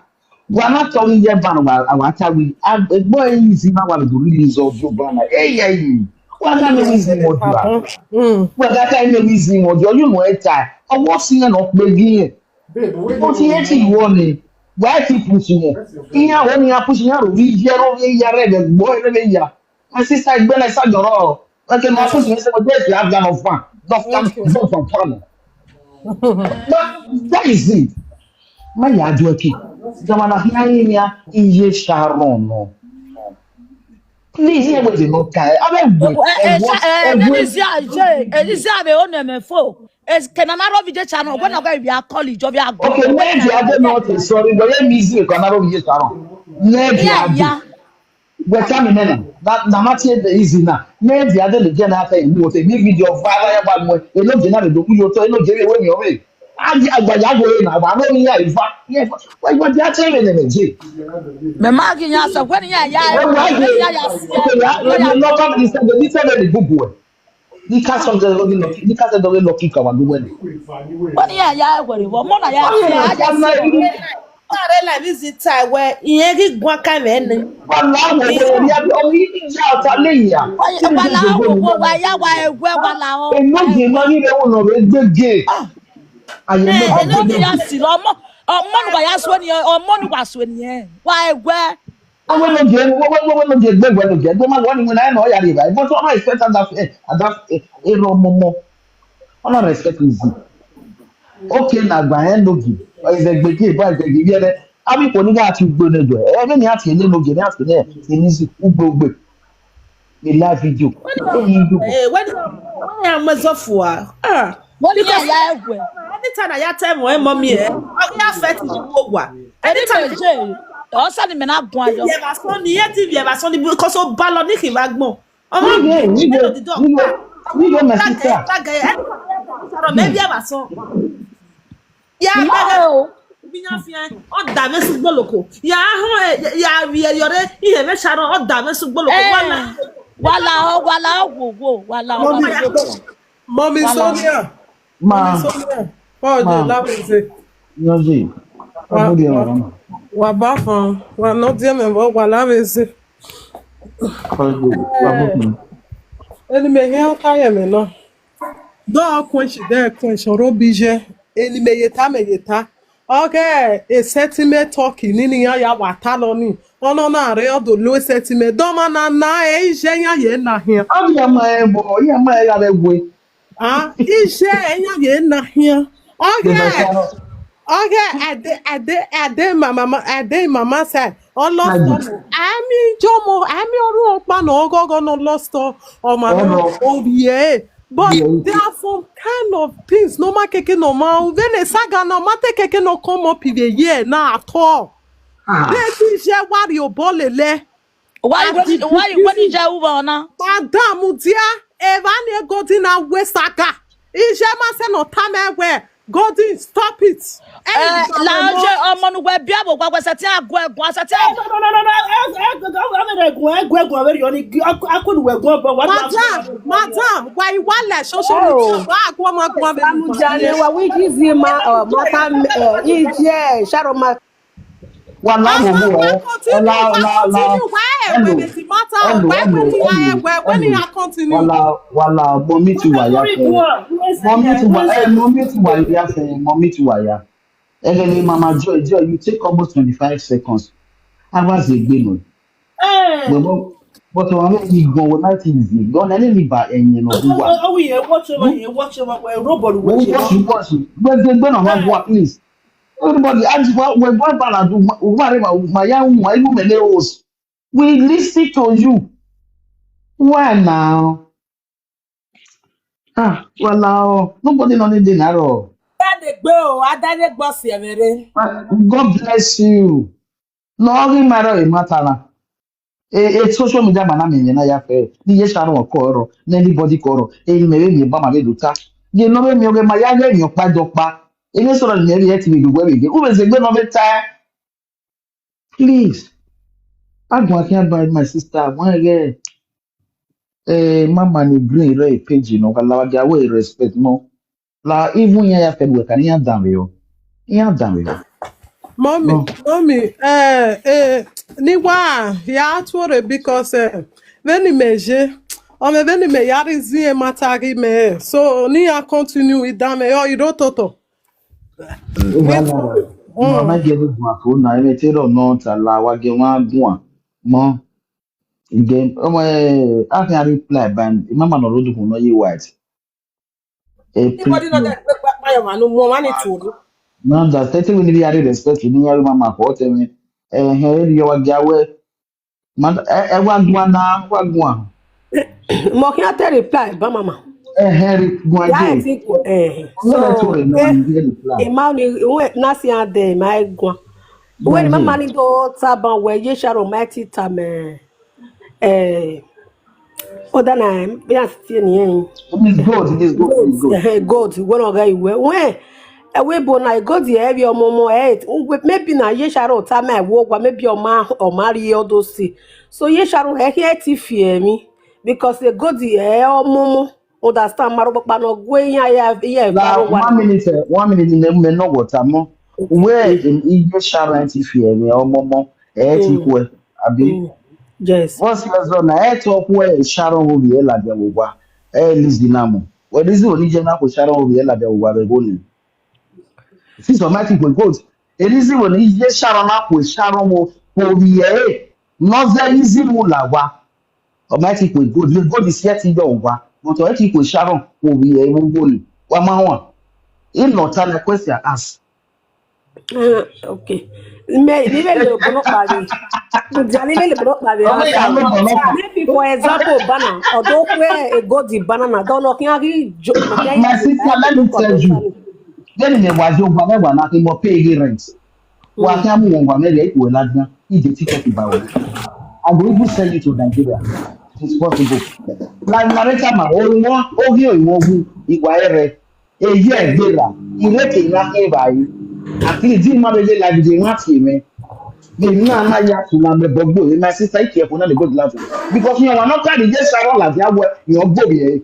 Wa na to ye ban wa awata wi. Egbo easy ma wa do release of your banner. Hey, hey. Wa ga me easy mo do. Mm. Wa ga ka me easy mo do. You know e time. Owo si na pe gi. But here ti wo ni. Why keep pushing it? Iya wo ni a pushing ya ro wi je ro wi ya re de gbo re wi ya. My sister, Igbele Sajoro. Okay, my sister, you say, "Yes, you have done of fun. Don't come, don't come fun." But that is it. My yard working. Jamana Hiya Iye Sharon. No. Please, here was the no time. I mean, wait. Elizia be on me fo. Is Kenanaro V J channel when I go be a college of your Okay, maybe I don't know. Sorry, but let me see if another V J Sharon. Maybe I Yeah, do. yeah. Weta mi nena. Na na ma tie de easy na. Na e dia de le je na ka imu o te mi video viral ya ba mo. E lo je na le do ku yo to e lo je we mi o we. A di agba ya go e na ba no mi ya ifa. Ye fa. Wa wa dia te me ne me je. Me magi ya so when ya ya E wa je. ya ya Okay, ya. Me no ka di se de ni se de ni gugu. Ni ka so de lo ni lo. Ni ka se de lo ki ka wa gugu ni. When ya ya wori wo mo na ya ya ya. Are la visit time where in every guaca men. Wa la wo wo ya o ni ja ta le ya. Wala wo wa ya wa ewe wala o. E no je ma ni le wo no re gbe ge. Aye no Omo ni ya si lo mo. Omo ni wa ya so ni omo ni wa so ni e. Wa ewe. Wewe no je, wewe wewe no je gbe gbe no je. Gbe ma lo ni we na no ya re ba. But I expect that eh that eh ero momo. I no respect is. Okay, na gba e no gi. Is a gbege ba is a gbege re. Abi ko ni ga ti gbo ne gbe. E me ni ati ele no gi ni ati ne. Ti ni si ugbo gbe. The live video. What do you do? Eh, when when I'm a Zofua. Ah, What ya ya ewe. Anytime I tell my mommy, eh, I get affected in Wogwa. Anytime je. O sa ni me na gun ajo. Yeah, my son, yeah, T V, my son, because of Balonic in Bagmo. Oh, Nige, nige, the dog. nige, nige, my That guy, sister. That guy, anytime I tell my son, maybe I'm a son. Yeah, Wow. Binya fia, on da me su gboloko. Ya ho, ya wi e yore, ihe me sharo, on da me su gboloko. Wala. Wala o wala o wo wo wala o. Mommy, Wala. Mommy Wala. Sonia. Ma, Mommy Sonia. What do Ma. you love is it? Yoji. Abudi wa. Wa ba fun. Wa no die me bo wa love is it. Abudi. Eni me he o ka ye me no. Do quench there quench oro bije. Eni me yeta me yeta. Okay, a sentiment talking nini ya ya wa ta lo ni. Ono na re odo lo sentiment. Do ma na na e je ya ye na here. Abi ama e bo, ya ma e ya le gwe. Ah, ije enya ye na here. Okay. Okay, I dey, I dey, I dey my mama, I dey mama side. Olo Adi. fomo. Ami jomo, ami oru opa no ogogo no lost o. O ma no Olo. o ye. But Yeah. There are some kind of things no ma keke no ma. When a saga no ma te keke no come up in the year now at all. Ah. They teach you what you bolele. Why you why you when you je uba na? Madam, dear, Evani Godina Wesaka. Ijema se no time where Godin, stop it. Eh, la je omo nu we bia bo gwa gwa se ti agu egun ase ti No, no, no, no, no. Egwegwe were yoni. Akunu we go but what? Madam, madam, why you want like social media? Why I go my go Samujane wa wiki zima uh, mata uh, ije Sharon ma Wala wo wo. Continue, Wala wala wala. continue. Why? When is the matter? Why when you are where when you are continue? Wala wala. Mommy ti wa ya fe. Mommy ti wa. Eh, mommy ti wa ya fe. Mommy ti wa ya. Eleni Mama Joy, Joy, you take almost twenty-five seconds. Hours egbe no. But but wa me ni go wo na ti zi. Go na ni ba enye no bu wa. Oh, we watch over here, watch over where robot Wo wo si wo si. Gbe gbe gbe na ma wa, please. Everybody, I just wa we wa ba na do wa re ma ma ya wu ma ibu me le os. We listen to you. Why now? Ah, well, uh, nobody no need dinner. Oh. Adegbe o, adadegbe si emere. God bless you. No, only matter in matter. E, e social media mana mi na ya fe. Ni ye sharon ko ro, ni anybody ko ro. E me me ba ma be duta. Ye no me mi o ma ya ge mi o pa do pa. E me so ni ye ti mi du we ge. U be ze gbe no be ta. Please. Agwa can buy my sister. One again. Eh, mama ni green re page no ka la wa ga we respect no. La even ya ya fe we kan ya dan we o. Ya dan we o. Mommy, No. Mommy, eh, eh, ni wa ya tuore because eh, veni meje, o me veni me yari zie matagi me. So ni ya continue with dame yo ido toto. Wala. No, na ge bu ma ko na e me te ro no ta la wa ge wa gun a. Mo. Ge o mo e a kan reply ban. Mama no ro du no ye white. E Anybody no get back by your man, no more money to. No, that thing we need to respect ni ya mama ko te me. Eh, he ri wa ga we. Man, e, e wa gun na, wa gun. Mo kí á tẹ reply bá mama. Eh, he ri gun Yá ẹ je. ti kú. Eh. No, that's So, what no eh, one get reply. Emma ni ìwé nasi ade ma ẹ gbọn. Ìwé ni mama ni do ta ban wẹ yé ṣàrò ma ẹ ti ta mẹ. Eh. Ó dáná bí a ti tiẹ̀ nìyẹn. It is good, it is good, it is good. Eh, God, wọ́n náà ga ìwé. Wọ́n ẹ̀ ẹ̀wé bò náà God ẹ̀ rí ọmọ ọmọ ẹ̀ maybe na yé ṣàrò ta mẹ ẹ̀ wọ́ gba maybe ọmọ ọmọ rí ọdọ sí. So yé ṣàrò ẹ̀ kí ẹ ti fi ẹ̀ mi because eh, God ẹ̀ ọmọ ọmọ understand ma rọ papa náà gbé yín ayé yẹ ẹ̀ bá Now, rọ wà. one minute, eh, one minute, me, me no water mo. Where in Igbo Sharon ti fi eme ọmọ mo, eh, ti kwe, abi. Yes. What's your zone? Eh, to kwe Sharon will be la de wa. Eh, listen na mo. What is the only jena ko Sharon will be la de wa be go ni? Since Almighty go good. E reason when Igbo Sharon na ko Sharon will be eh. No the reason will la wa. Almighty kwe good. The God is yet in your wa. But Almighty kwe Sharon will be a woman. Wa ma wa. In no time question ask. Uh, okay. Me ni me le bono pari. Jani me le bono pari. Oh, yeah, no, no, no. Maybe for example, banana. Although where a God the banana, don't know can I jo. My sister, let me tell you. Then in a was your one na mo pay the rent. Wa ka mu wa me le ko la dia. I de ticket ba wa. I go even send you to Nigeria. It's possible. Like Marita ma o mo o gi o mo gu igwa ere. E ye gbera. Ire ke na ke ba yi. At least di ma be like the one ti me. The na na ya to na me bogbo. My sister, if you na the good love. Because you are not carry this Sharon like ya we. You go be.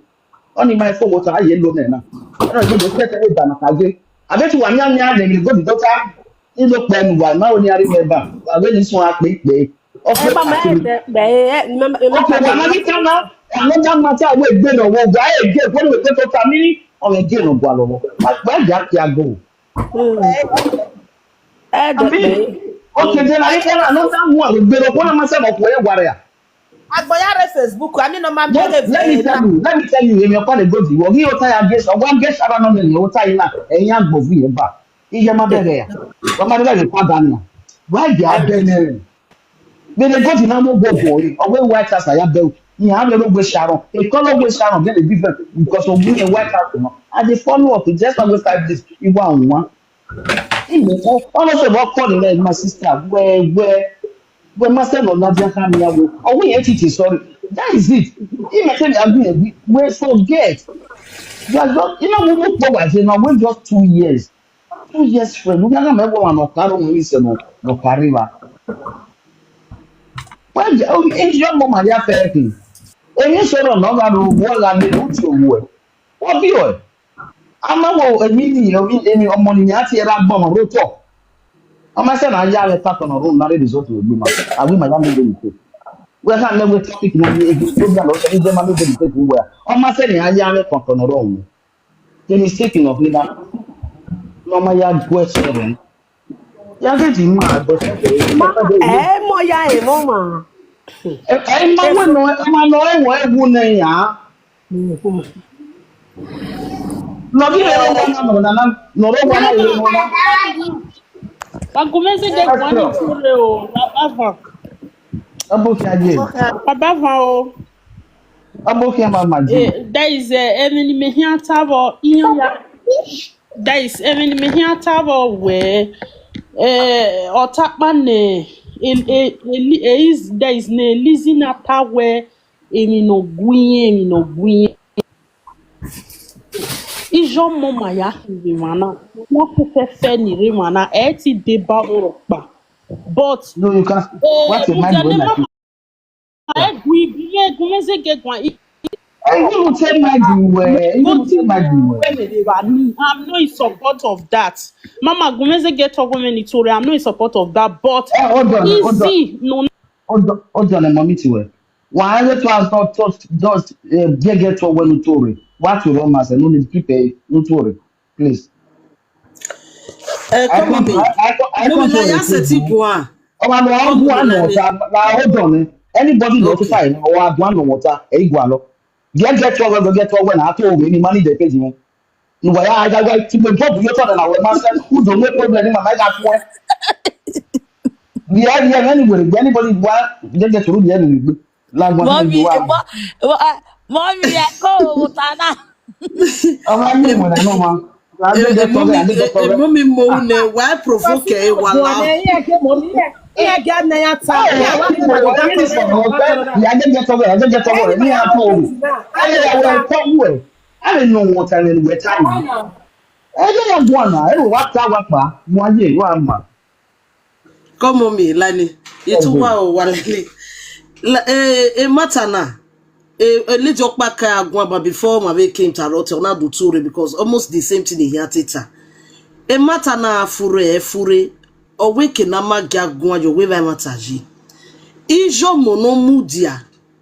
Only my phone water I yellow na. I don't go to get away by na kaje. I bet you one young man dem go the daughter. He look when wa na only I remember. I when this one pe pe. Ẹ bá máa ẹ̀ tẹ bẹ́ẹ̀ ẹ ẹ Okay, wa na ni kana. Another matter we gbe no wo gba e ge ko ni we to ta mi. O le ge no gba lo. Wa ja ki ago. Ẹ dẹ̀ pé Okay, then I kana another one we gbe no ko na ma se mo ko e wa re. Agboyare Facebook, I mean, no man. Let, let me tell you, let me tell you, èmi ọ̀pá lè gòdì wọ̀ kí o táyà gé sọ wọ́n gé sára náà lè o táyà náà ẹ̀yin àgbò fún yẹn bá iye má bẹ̀rẹ̀ yà wọ́n má bẹ̀rẹ̀ padà nù wọ́n jẹ́ abẹ́rẹ́ rẹ̀. Gbèdé gòdì náà mo gbọ́ bọ̀ rí ọ̀gbẹ́ White House àyà bẹ̀rù ní àwọn ọ̀rẹ́ ló gbé Sharon èkó ló gbé Sharon gẹ́lẹ́ bí fẹ́ because of me White House náà I dey follow up just like five days ìwà òun wá. Ìmọ̀ ọ̀nà sọ̀rọ̀ ọkọ nílẹ̀ my sister wẹ́wẹ́. When master no na dia ka mi awo. Oh, we entity sorry. That is it. He may tell me agree agree. We forget. You are just you know we move forward. You know we just two years. Two years friend. We can make one no caro we say no no carry wa. Well, oh, in your mama ya fair thing. Èmi sọ̀rọ̀ náà wà ló wọ́n la ní ojú òwú ẹ̀. Wọ́n bí ọ̀ ẹ̀. Àmọ́ wo èmi ni èmi èmi ọmọ nìyẹn àti ẹ̀rọ agbọ̀n ọ̀rọ̀ tọ̀. Ọmọ ẹsẹ̀ náà yá rẹ̀ pàtó náà rún lárí result rẹ̀ gbé ma. Àbí màá yá mi lè nìkó. Wẹ́n ká lẹ́wọ́ topic náà ní ibi program ọ̀sẹ̀ ní jẹ́ máa ló dé nìkó fún wẹ́n. Ọmọ ẹsẹ̀ náà yá rẹ̀ pàtó náà rún. The mistake in of leader. Ọmọ ya gbọ́ ẹsẹ̀ rẹ̀. Ya gé di mú àgbọ̀ sẹ́kẹ̀. Ẹ mọ ya ẹ mọ mà. Ẹ ẹ máa wẹ̀ nọ ẹ máa nọ ẹ wọ̀ ẹ wù náà yá. Nọ̀bí rẹ̀ ló wọ́n náà nọ̀rọ̀ náà nọ̀rọ̀ wọ́n náà yẹ wọ́n náà. Bakumese de kwani kule o, baba fan. Ẹ bó fi ayé. Baba fan o. Abokia mama ji. There is a enemy here tavo inya. There is enemy here tavo where eh otapa ne is there is ne lizina power emi no gwi emi no gwi. Ijo mo maya ni mana. Mo fe fe ni re mana e ti de ba oro pa. But No, you can't. What a mind when I think. Egwi gume gume zege gwa. Even tell my the way. Even tell my the way. I'm not in support of that. Mama gume zege talk women in Tori. I'm not in support of that. But Eh, hold on, hold on. Easy no Hold on, hold on a moment. Well, why the two has not touched just uh, get get to when Tori? What to romance and only people Tori, please. Eh, come on, babe. I, I, I Mommy, can't like, I said, say go on. Oh, I'm not Come one on, water. Now hold on. Eh. Anybody not Okay. fine or I go on water. Eh, go on. Get get to when get to when I told me money they pay you. No, why I got to the job you thought and I was master who don't make problem in my life. Yeah, yeah, anyway, anybody want get get to the end. Like what Mommy, you want. mo- mo- ah, mommy, I go Mutana. Ọmọ mi mọ̀ nínú wọn. Adéjọ́ sọ́gbẹ́, Adéjọ́ sọ́gbẹ́. Mọ́mí mo ne why provoke ẹ wà lá. Ìyá Adéjọ́ sọ́gbẹ́, Adéjọ́ sọ́gbẹ́, ní àpò òru. Ayé ìyàwó ẹ̀ tọ́ wù ẹ̀. Ẹ lè yan wọn tẹ̀lé ìwé táyì. Ẹ lè yan bọ̀ àná, ẹ lè wá tá wá pa, mo ayé ìwà àmà. Come on me, Lani. Itu wa o wa Lani. La- Eh, eh, matter na. Eh, eh, let's just pack uh, Guamba before my baby came to Rote on Abuture because almost the same thing here teta. E matter na fure e fure. Owe ke na ma gya gwa yo we ba matter ji. Ijo mono mudia.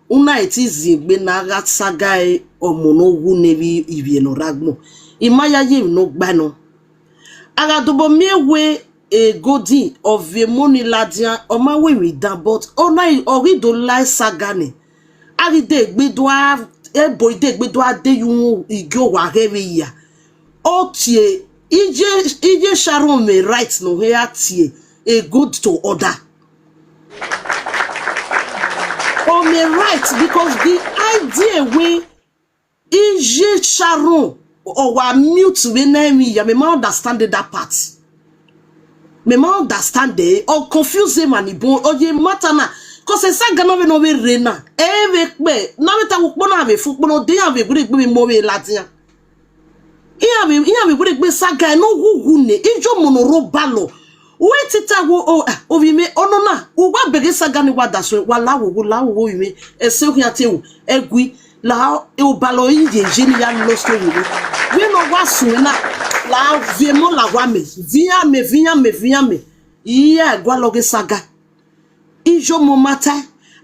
Una eti zigbe na ga saga e omono wu ne bi ibi no ragmo. Imaya ye no gba no. Aga dobo mi ewe e godi of e moni ladian o ma we mi dan but ona ori do lai saga ni. Ari de gbe do a e boy de gbe do a de yu igyo wa he we ya. O tie ije ije Sharon me right no he a tie e good to order. O me right because the idea we ije Sharon o wa mute we na mi ya me ma understand that part. Me ma understand eh o confuse man ibo o ye matter na cause e saga na we no we re na e we pe na we ta wo po na we fu po no de ya we gure gbe mi mo we ladian. Iya we iya we gure gbe saga no hu hu ne ijo mono ro balo. We tita wo o ah, o vi me ono na o wa bege saga ni wa da so wa la wo wo la wo wo vi me e se hu ate wo e gui la e o balo yi je je ni ya lo so wo. We no wa su na la vi mo la wa me via me via me via me iya gwa lo ge saga. Ijo mo mata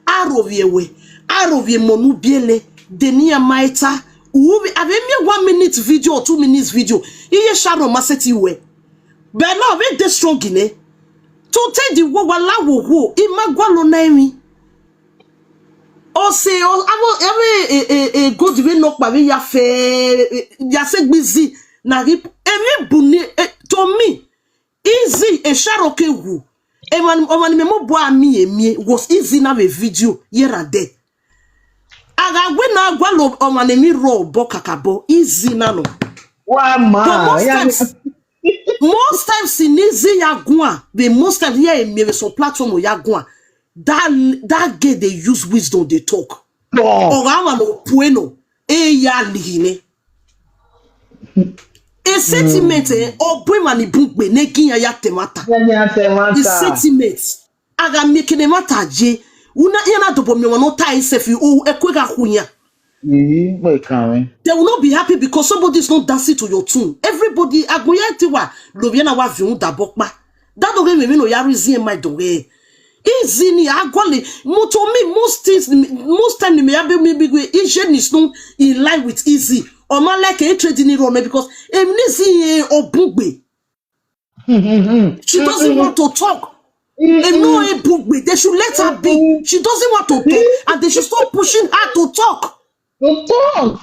arovie we arovie mo nu biele denia maeta ubi ave mi one minute video or two minutes video iye Sharon ma seti we be na ave de strong ne to take the wo wa la wo wo imagwa lo na mi o se o avo ave e e e go dive no pa ve ya fe ya se gbizi na ri emi bu ni to me Easy e Sharon ke wu. Eman oman me mo bo ami emi was easy na we video here and there. Aga we na gwa lo oman emi ro bo kakabo easy na no. Wá But máa most yá times, most times in easy ya gwa. The most times here emi we so platform ya gwa. That that gay they use wisdom they talk. pọ̀. Or I want to pueno. E ya lihine. A sentiment eh or bwe mani bungbe ne ginya ya temata. Yẹ́nì àtẹ̀wọ́ntà. The sentiment. Aga make ne mata je. Una yana dobo mi wano ta isefi o ekwe ga hunya. Yìí mọ̀ ìkànnì. They will not be happy because somebody is not dancing to your tune. Everybody agoya tiwa lobiana wa viun da bokpa. That don't give me no ya reason my doge. Easy ni agwale. Mo to me most things most time ni me abe me big way. Easy is not in line with easy. Or man like a trading in run because em ni si e obungbe. She doesn't want to talk. Em no ebungbe. They should let her be. She doesn't want to talk, and they should stop pushing her to talk. Tó tọ́.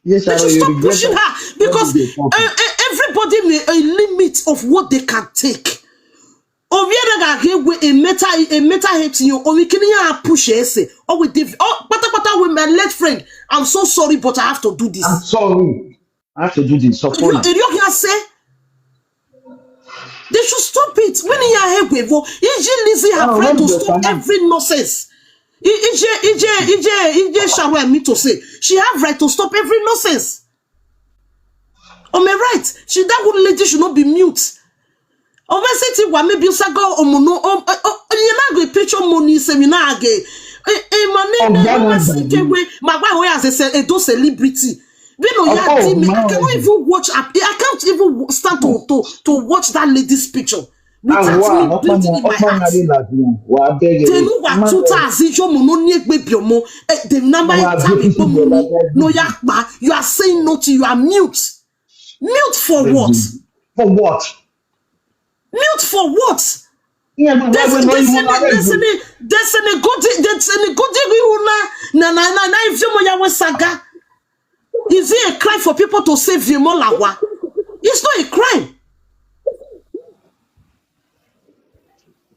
Yes, They I should will stop regret pushing that. Her because What did they talk? Uh, uh, everybody may a limit of what they can take. Oviere ga ge we a meta a meta hate you. Or we can ya push ese. Or we div. Oh, pata pata with my late friend. I'm so sorry, but I have to do this. I'm sorry. I have to do this. So You you can say they should stop it. When you are here, Iji Lizzie have Oh, right when to the stop finance- every nonsense. I- Ije Ije Ije Ije Sharon me to say she have right to stop every nonsense. On my right, she that good lady should not be mute. Over city wa maybe usaga omono um uh, uh, you na go picture money seminar age. Eh eh mane Oh, ne that no one, see that the way magba ho as a edo celebrity. We no Oh, ya oh, team. I no. Cannot even watch up. I can't even stand to to to watch that lady's picture. Without Awa, me bleeding in my ọkpọnya heart. dị na di ya. Wa beg They you. know what tuta as ijo mo no ni egbe biomo. Eh, the number Wa time beautiful mo ni brother. no ya pa. You are saying nothing. You are mute. Mute for what? For what? Mute for what? Yeah, but There's why we there's no any there's any there's any good there's any good thing you na na na na na if you mo ya we saga. Is it a crime for people to say Vimo Lawa? It's not a crime.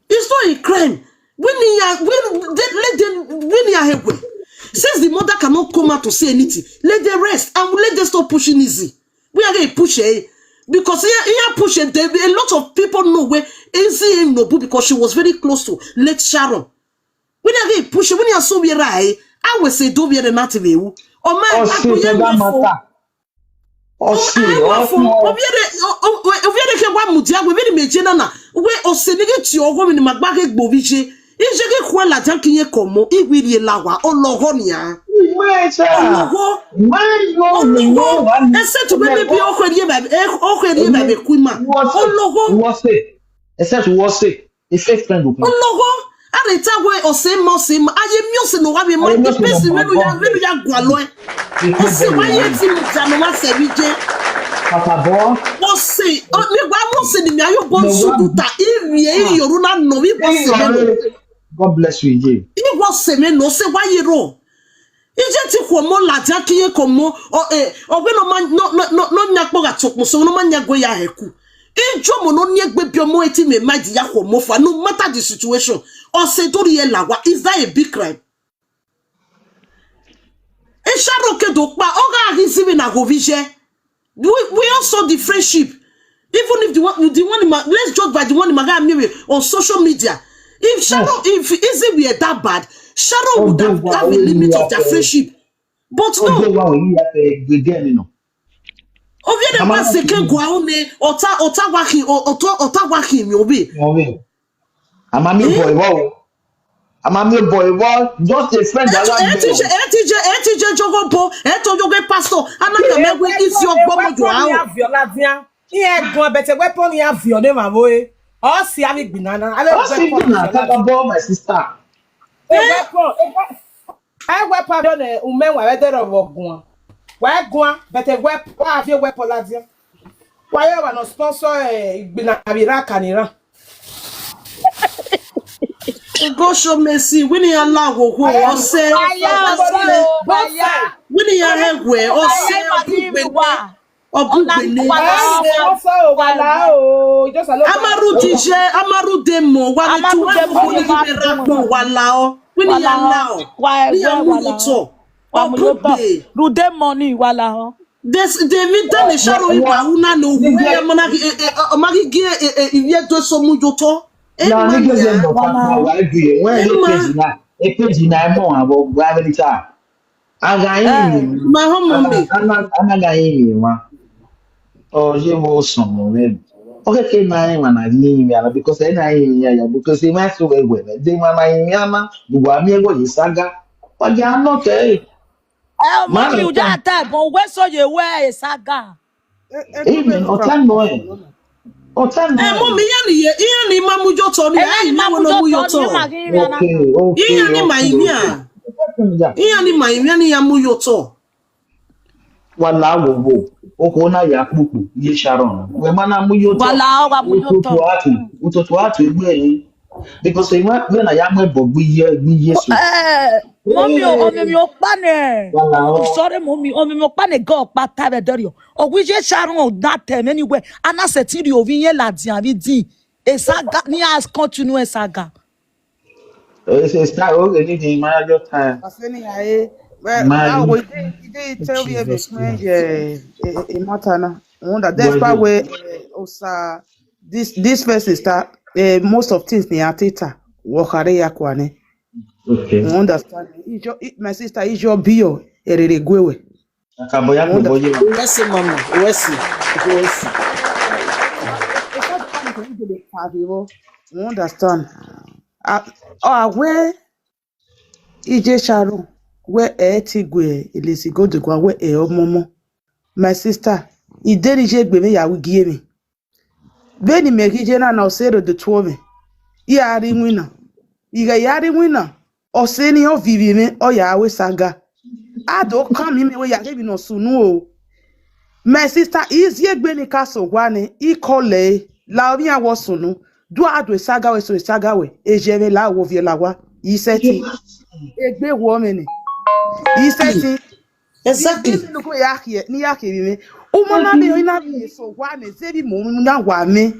It's not a crime. When he are when they, let them when he are away. Since the mother cannot come out to say anything, let them rest and let them stop pushing easy. We are going to push it because here, here push it. There, a lot of people know where easy in Nobu because she was very close to late Sharon. When are they push it? When you are so weird, I will say don't wear the native. Oh my Ọsị for that matter. Ọsị, ọsị. Oviere ke wa mudia we bini meje na na we ose ni ke ti ogo mi ni magba ke gbo bi je. Ije ke kwa la jan kiye komo igwiri lawa ologo ni a. Ìwé ẹ̀ṣẹ̀. Ologo. Why no? Ologo. Ese tu be bi o ko ri e ba o ko ri e ba be ku ma. Ologo. Wọ́n ṣe. Except wọ́n ṣe. A fake friend of mine. Ologo. Are ta we ose mo se ma aye mi ose no wa be mo. Aye mi The ose no person ma we no ya we no ya gwa lo e. Ose wa ye ti mo ja no wa se bi je. Papa boy. Ose o mi wa mo se ni mi ayo bo sudu ta iri e yoru na no mi bo se me no. God bless you, Ije. Iwo se me no se wa ye ro. Ije ti ko mo la ja ki ye ko mo o eh o we no ma no no no no nya po ga to so no ma nya go ya he ku. Ijo mo no ni egbe bi omo eti me ma di ya ko mo fa no matter the situation. O se dori e lawa is that a big crime? Esharo ke do pa o ga hi si mi na go vi je. We we also the friendship. Even if the one the one in my, let's judge by the one in my guy me on social media. If Sharon if Izzy were that bad, Sharon would have have a limit of their friendship. But Ó no, jẹ́ wá òyìn yàtọ̀ ẹgbẹ́ díẹ̀ nínú. Oviere Ama- wa se ke gwa one ota ota wa ki ota ota wa ki mi obi. Wọ́n rí. Àmọ́ mi bọ̀ ìwọ́ o. Àmọ́ mi bọ̀ ìwọ́. Just a friend that like Etije etije etije jogo bo eto jogo pastor ana ka me we isi ogbo mo jo awo. Ihe gun bete weapon ya vio ne ma wo e. O si ami gbinana. Ale Wọ́n sì bí nà kábà bọ́ my sister. Weapon. Ai weapon do ne ume wa we dero wo gun. Wa gun bete weapon wa vio weapon la dia. Wa ye wa no sponsor e gbina abi ra kanira. Go show mercy. Wini ya la wo wo ose. Wini ya he we ose. Obugbele. Sponsor o wa la o. Just a little. Amaru dije, amaru demo, wa le tu wa mo ni be ra gbon wa la o. Wini ya la o. Ni ya mu yo to. Obugbe. Rude money wala ho. Des de mi da le sharo iwa una no hu ya mana ki e e o magi gi e e iye to so mu yo to. E Na ma ní ni gbèsè a. Nọ pa pa wà á gbé wọn ẹ lè pèjì náà ẹ pèjì náà ẹ mọ̀ àwọn ọgbà abẹ́lítà. Aga yín ni Ma ho mo mi. Aga yín ni wọn. Ọ ṣé mo sùn mọ́ rẹ̀ mi. Ó kékeré náà yín wà náà yín ni àná because ẹ̀ náà yín ni àyà because ẹ̀ máa sọ ẹ̀ wẹ̀ ẹ̀ dé máa náà yín ni àná gbogbo àmì ẹ̀wọ̀ yìí ságá. Ọjà náà kẹ́ ẹ̀. Eh, mommy, you just type on where so you wear a saga. Èyí ni ọ̀tá nọ ẹ̀. Ọ̀tá nọ E ẹ̀. mo mi ya ni ye, iya ni ma mu yo to ni. Ai ni ma mu yo to. Okay, okay. Iya ni ma imi a. Iya ni ma imi ni ya mu yo to. Wala wo wo. Oko na ya kpuku ye Sharon. We mana mu yo to. Wala wa mu yo to. Utoto atu. Utoto atu egbe yin. Because e ma we na ya mo ebo gbi ye gbi ye so. Eh, mommy, o mi mi o pa ne. Wala o. Sorry, mommy, o mi mi o pa ne go pa ta be dori o. O wi je Sharon o that time anyway. Ana se ti ri o vi ye la di abi di. A saga, ni as continue a saga. It's a start. Okay, anything, man, your time. Aseni aye. Well, Man. Now we dey we dey tell you Jesus everything. Christ. Yeah, e matter na. We wonder. But That's why the- we uh, osa this this first sister. Uh, most of things ni ateta. Wakare yakwane. Okay. We understand. Ijo, i- my sister, ijo biyo erere gwewe. Akaboya Wonder. Koboye. Wesi mama, Wesi, Wesi. We understand. Ah, oh, where ije sharu where e ti gwe ilesi godegwa where e omomo. My sister, ideri je gbe me ya wigie mi. Beni me gije na na osero de tuo me. I ari wina. I ga yari wina. Oseni o vivi me o ya we saga. Ado kan mi me we ya ke bi no sunu o. My sister, izie gbe ni ka so gwa ni, i kole, la obi awo sunu. Du ado saga we so saga we. Eje me la wo vie la wa. Iseti. Egbe wo me ni. Iseti. Exactly. Ni ko ya ke ni ya ke bi me. Uma na bi na bi so gwa ni, se bi mo na wa me.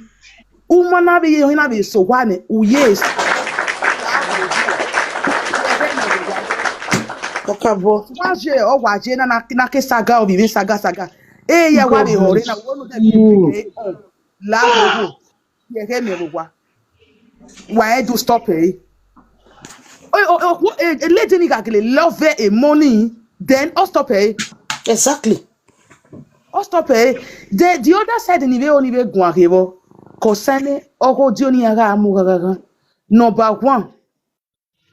Uma na bi na bi so gwa ni. U yes. Okabo. Wa je o wa je na na na ke saga obi me saga saga. E ya wa bi hore na wo no de bi ke on. La wo. Ye ke me wo wa. Wa e do stop e. O o o e lady ni ga gele love e money. Then o stop e. Exactly. O stop e. The the other side ni be oni be gun akebo. Concerning ogo di oni aga amu gaga. Number one,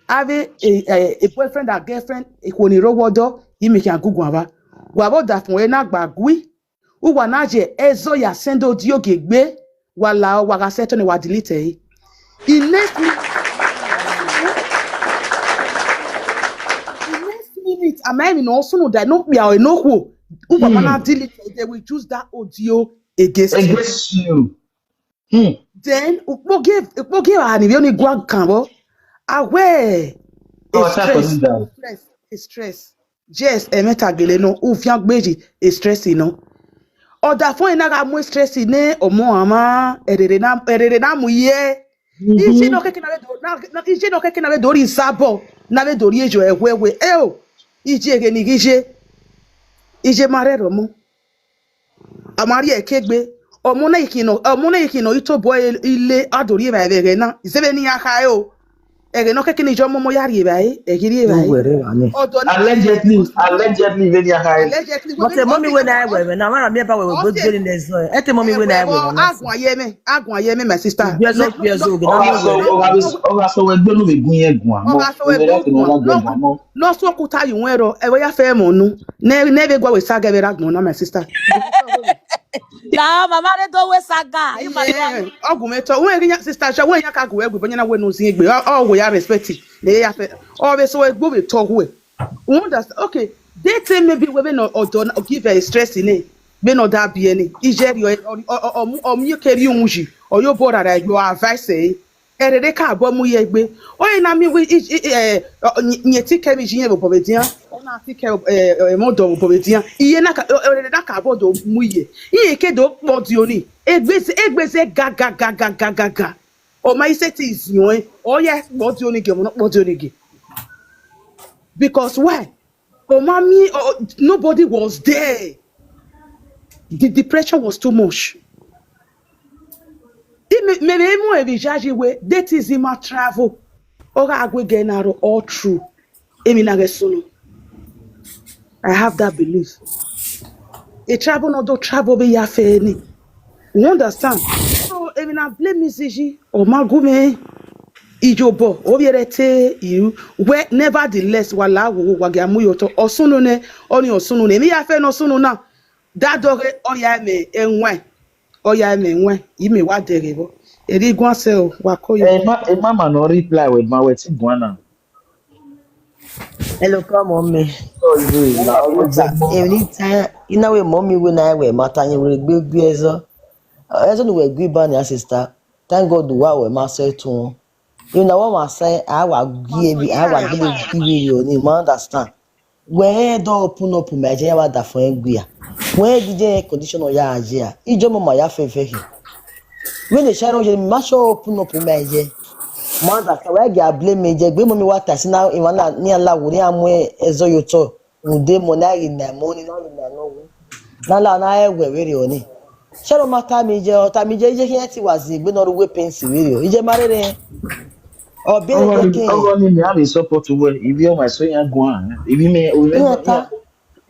have a, a, a boyfriend or girlfriend, a koni rowodo, he make a good guava. Wabo da fun e na gbagwi. Uwa na je ezo ya sendo di oge gbe. Wa la o wa ga seto ni wa delete e. In next minute, in next minute, am I no sunu da no bia o no ko. Uwa mana delete, they will use that audio against you. Against you. Hmm. Then ukpoge ukpoge ani bi oni gwa kan bo. Awe. Oh, attack on Stress. him down. Stress. Stress. Yes, e meta gele no. Ufian gbeji. Stress no. Oda fun ina ga mu stress ne omo ama erere na erere na mu ye. Ije no keke na be do na na- ije no keke na be dori sabo na be dori ejo ewewe. E o. Ije ge ni ije. Ije mare romo. Amari ekegbe. Omo na ikino omo na ikino ito boy ile adori eba ebe ge na. Isebe ni aka e o. Ege no keke ni jo momo yari eba e. Egiri eba e. Odo na Allegedly, allegedly, very high. Allegedly. But a mommy when I wear, now I remember we were both going in the zone. At the mommy when I wear, Agwa yeme, agwa yeme, my sister. Years old, years old. Ọba sọ ọba sọ ọba sọ wẹgbẹ ló fi gun yẹn gun àmọ́. Ọba sọ wẹgbẹ Ọba sọ gun wẹgbẹ àmọ́. gun àmọ́. No so kuta you wero. Ewe ya fe mo nu. Ne ne be gwa we saga be ragmo na, my sister. La mama de do we saga. You must Yeah. Ogu me to we ya sister sha we ya ka gwe gwe banya na we no zin gbe. O we ya respect. Ne ya fe. O be so we gbo be to we. We understand. Okay. They tell me be we be no odo na give a stress in it. Be no da bi any. Ijeri o o o o mu keri unji. O yo bora ra your advice eh. Erere ka abo mu ye gbe. Oye na mi wi i- i- eh, o- nye- nye ti ke mi jiye bo bobe dia. Ona ti ke eh eh, mo do bo bobe dia. Iye na ka o- erere na ka abo do mu ye. Iye ke do po di oni. Egbeze egbeze ga ga ga ga ga ga ga. O ma ise ti is yo eh. Oye po di oni ge mo no po di oni ge. Because why? O ma mi o- nobody was there. The depression was too much. Ime mebe emo ebi jaji we that is ima travel. Oga agwe genaro all true. Emi na gesuno. I have that belief. A travel no do travel be ya fe ni. You understand? So emi na blame me ziji o magume ijobo o biere te you we nevertheless wala wo wa ga mu yo to osunu ne oni osunu ne mi ya fe no sunu na. That dog oya me enwe. Oya me enwe. Ime wa dere bo. Eri gwan se o wa ko yo. Ẹ má ẹ má mà nọ reply wẹ̀ máa wẹ̀ tí gan-an náà. Hello, come on me. Sọ ìwé ìlà ọwọ́ jẹ́ mọ́. Anytime, you know, when mommy when I wear, my time will be be as a as a we agree ban your sister. Thank God the wow we must say to. You know what I say? I will give I will give you you understand. Where door open up my jaya wa da fun egbe ya. Where the jaya condition o ya je ya. Ijo mo ma ya fe fe he. When the shadow, you mash open up in my ear. Mother, can I get a blame me? Gbe mo mi wa ta si na iwa na ni ala wo ni amu ezo yo to. Ude mo na ri na mo ni na ri na no wo. Na la na e we we ri oni. Shadow ma ta mi je, o ta mi je, ije ki ti wa zi gbe no ru we pensi we ri o. Ije ma re re. O bi re ke. Ọ̀rọ̀ ni mi a lè support we. Ibi ọmọ ẹ̀sọ́ yẹn gun àná. Ibi mi, orí Ní mẹ́ta ọ̀tá.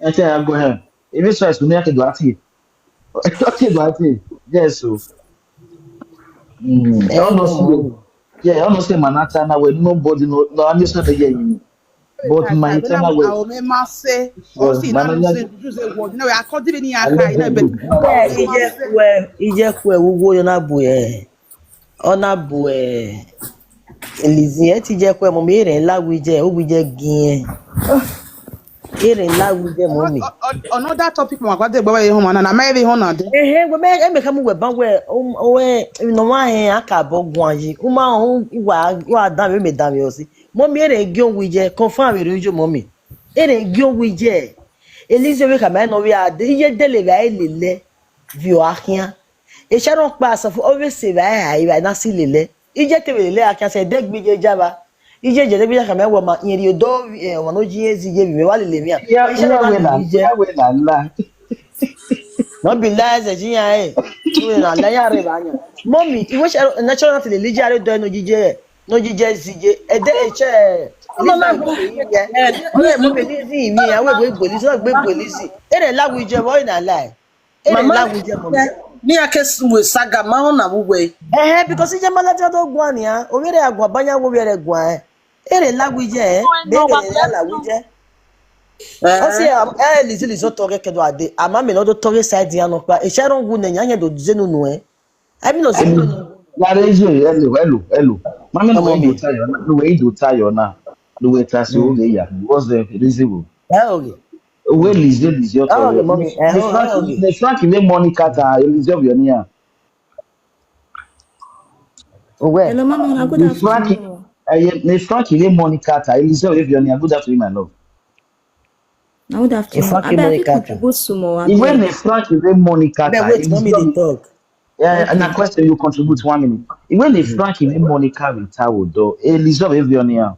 Ẹ tẹ́ ẹ gbọ́ ẹ. Ibi sọ ẹ̀sùn ní ẹ̀kẹ́dọ̀ àti. Ẹ̀kẹ́dọ̀ àti. Yes o. Mm. Ẹ Honestly, mọ̀. Yeah, honestly, Manhattan, where nobody no, no, I'm just not there. But my eternal way. Aome mase. O si na nu se juju se wo. No, I can't even hear. Ije kwe, ije kwe, ugo yo na bu e. Ona bu e. Elizi, e ti je kwe mo mi re la wi je, o wi je gin. Ere la wi je mo mi. Another topic mo wa de gbe we ho na na me be ho na de. Eh eh, gbe me e me ka mu we ban we, o we no wa he aka bo gun ayi. O ma ho wa wa dan we me dan we o si. Mo mi ere gi o wi je, confirm ere jo mo mi. Ere gi o wi je. Elizi we ka me no we a de, iye de le ba e le le. Vi o ahian. E shadow pa so fu o we se ba e ha, ba na si le le. Ije te we le ahian se de gbi je jaba. Ije je de gbi ja ka me wo ma yin ri odo, eh, wa no ji ezi je bi me wa le le mi a. Ya, E shadow ya na we na, bi je. Ya we na la. No be lie, se ji ya e. We na la ya re ba nya. Mommy, iwe shadow natural na te le le je are do no ji je. No ji je zi je. E de e che. Ni na go ye. Oye mo be ni zi mi, awe gbe gbe ni so gbe gbe ni zi. Ere la wi je, boy, na lie. Ere Mama, la wi je, mommy. Me ake suwe saga ma ona wuwe. Eh, because ije mala ja do gwa ni a. O were agwa banya wo were gwa e. Ere la wi je e. Be ere la wi je. O si am e lizi lizo toge kedo ade. Ama me no do toge side ya no pa. E shadow gu ne nya nya do zenu nu e. I mean, no zenu nu. La reje, hello, hello, hello. Mami no we do tayo na. No we do tayo na. No we ta si o ge ya. What's the reason? Eh, okay. Uwe Lizzie, Lizzie, Ah, okay, mommy. Eh, Ne oh, Frank, okay. Ne Frank, ne Monica ta, Lizzie of your near. Uwe. Hello, Mama. Na good Ne Frank, afternoon. Eh, yeah, Ne Frank, ne Monica ta, Lizzie of your near. Good afternoon, my love. Na good afternoon. Frank, Abeg, I fit Monica ta. Contribute small, Iwe abeg. Ne Frank, ne Monica ta, Abeg, wait, mommy, Lizzie dey of talk. Yeah, and Okay. A question you contribute one minute. Iwe ne Frank, ne Monica Rita Odo, Lizzie of your near.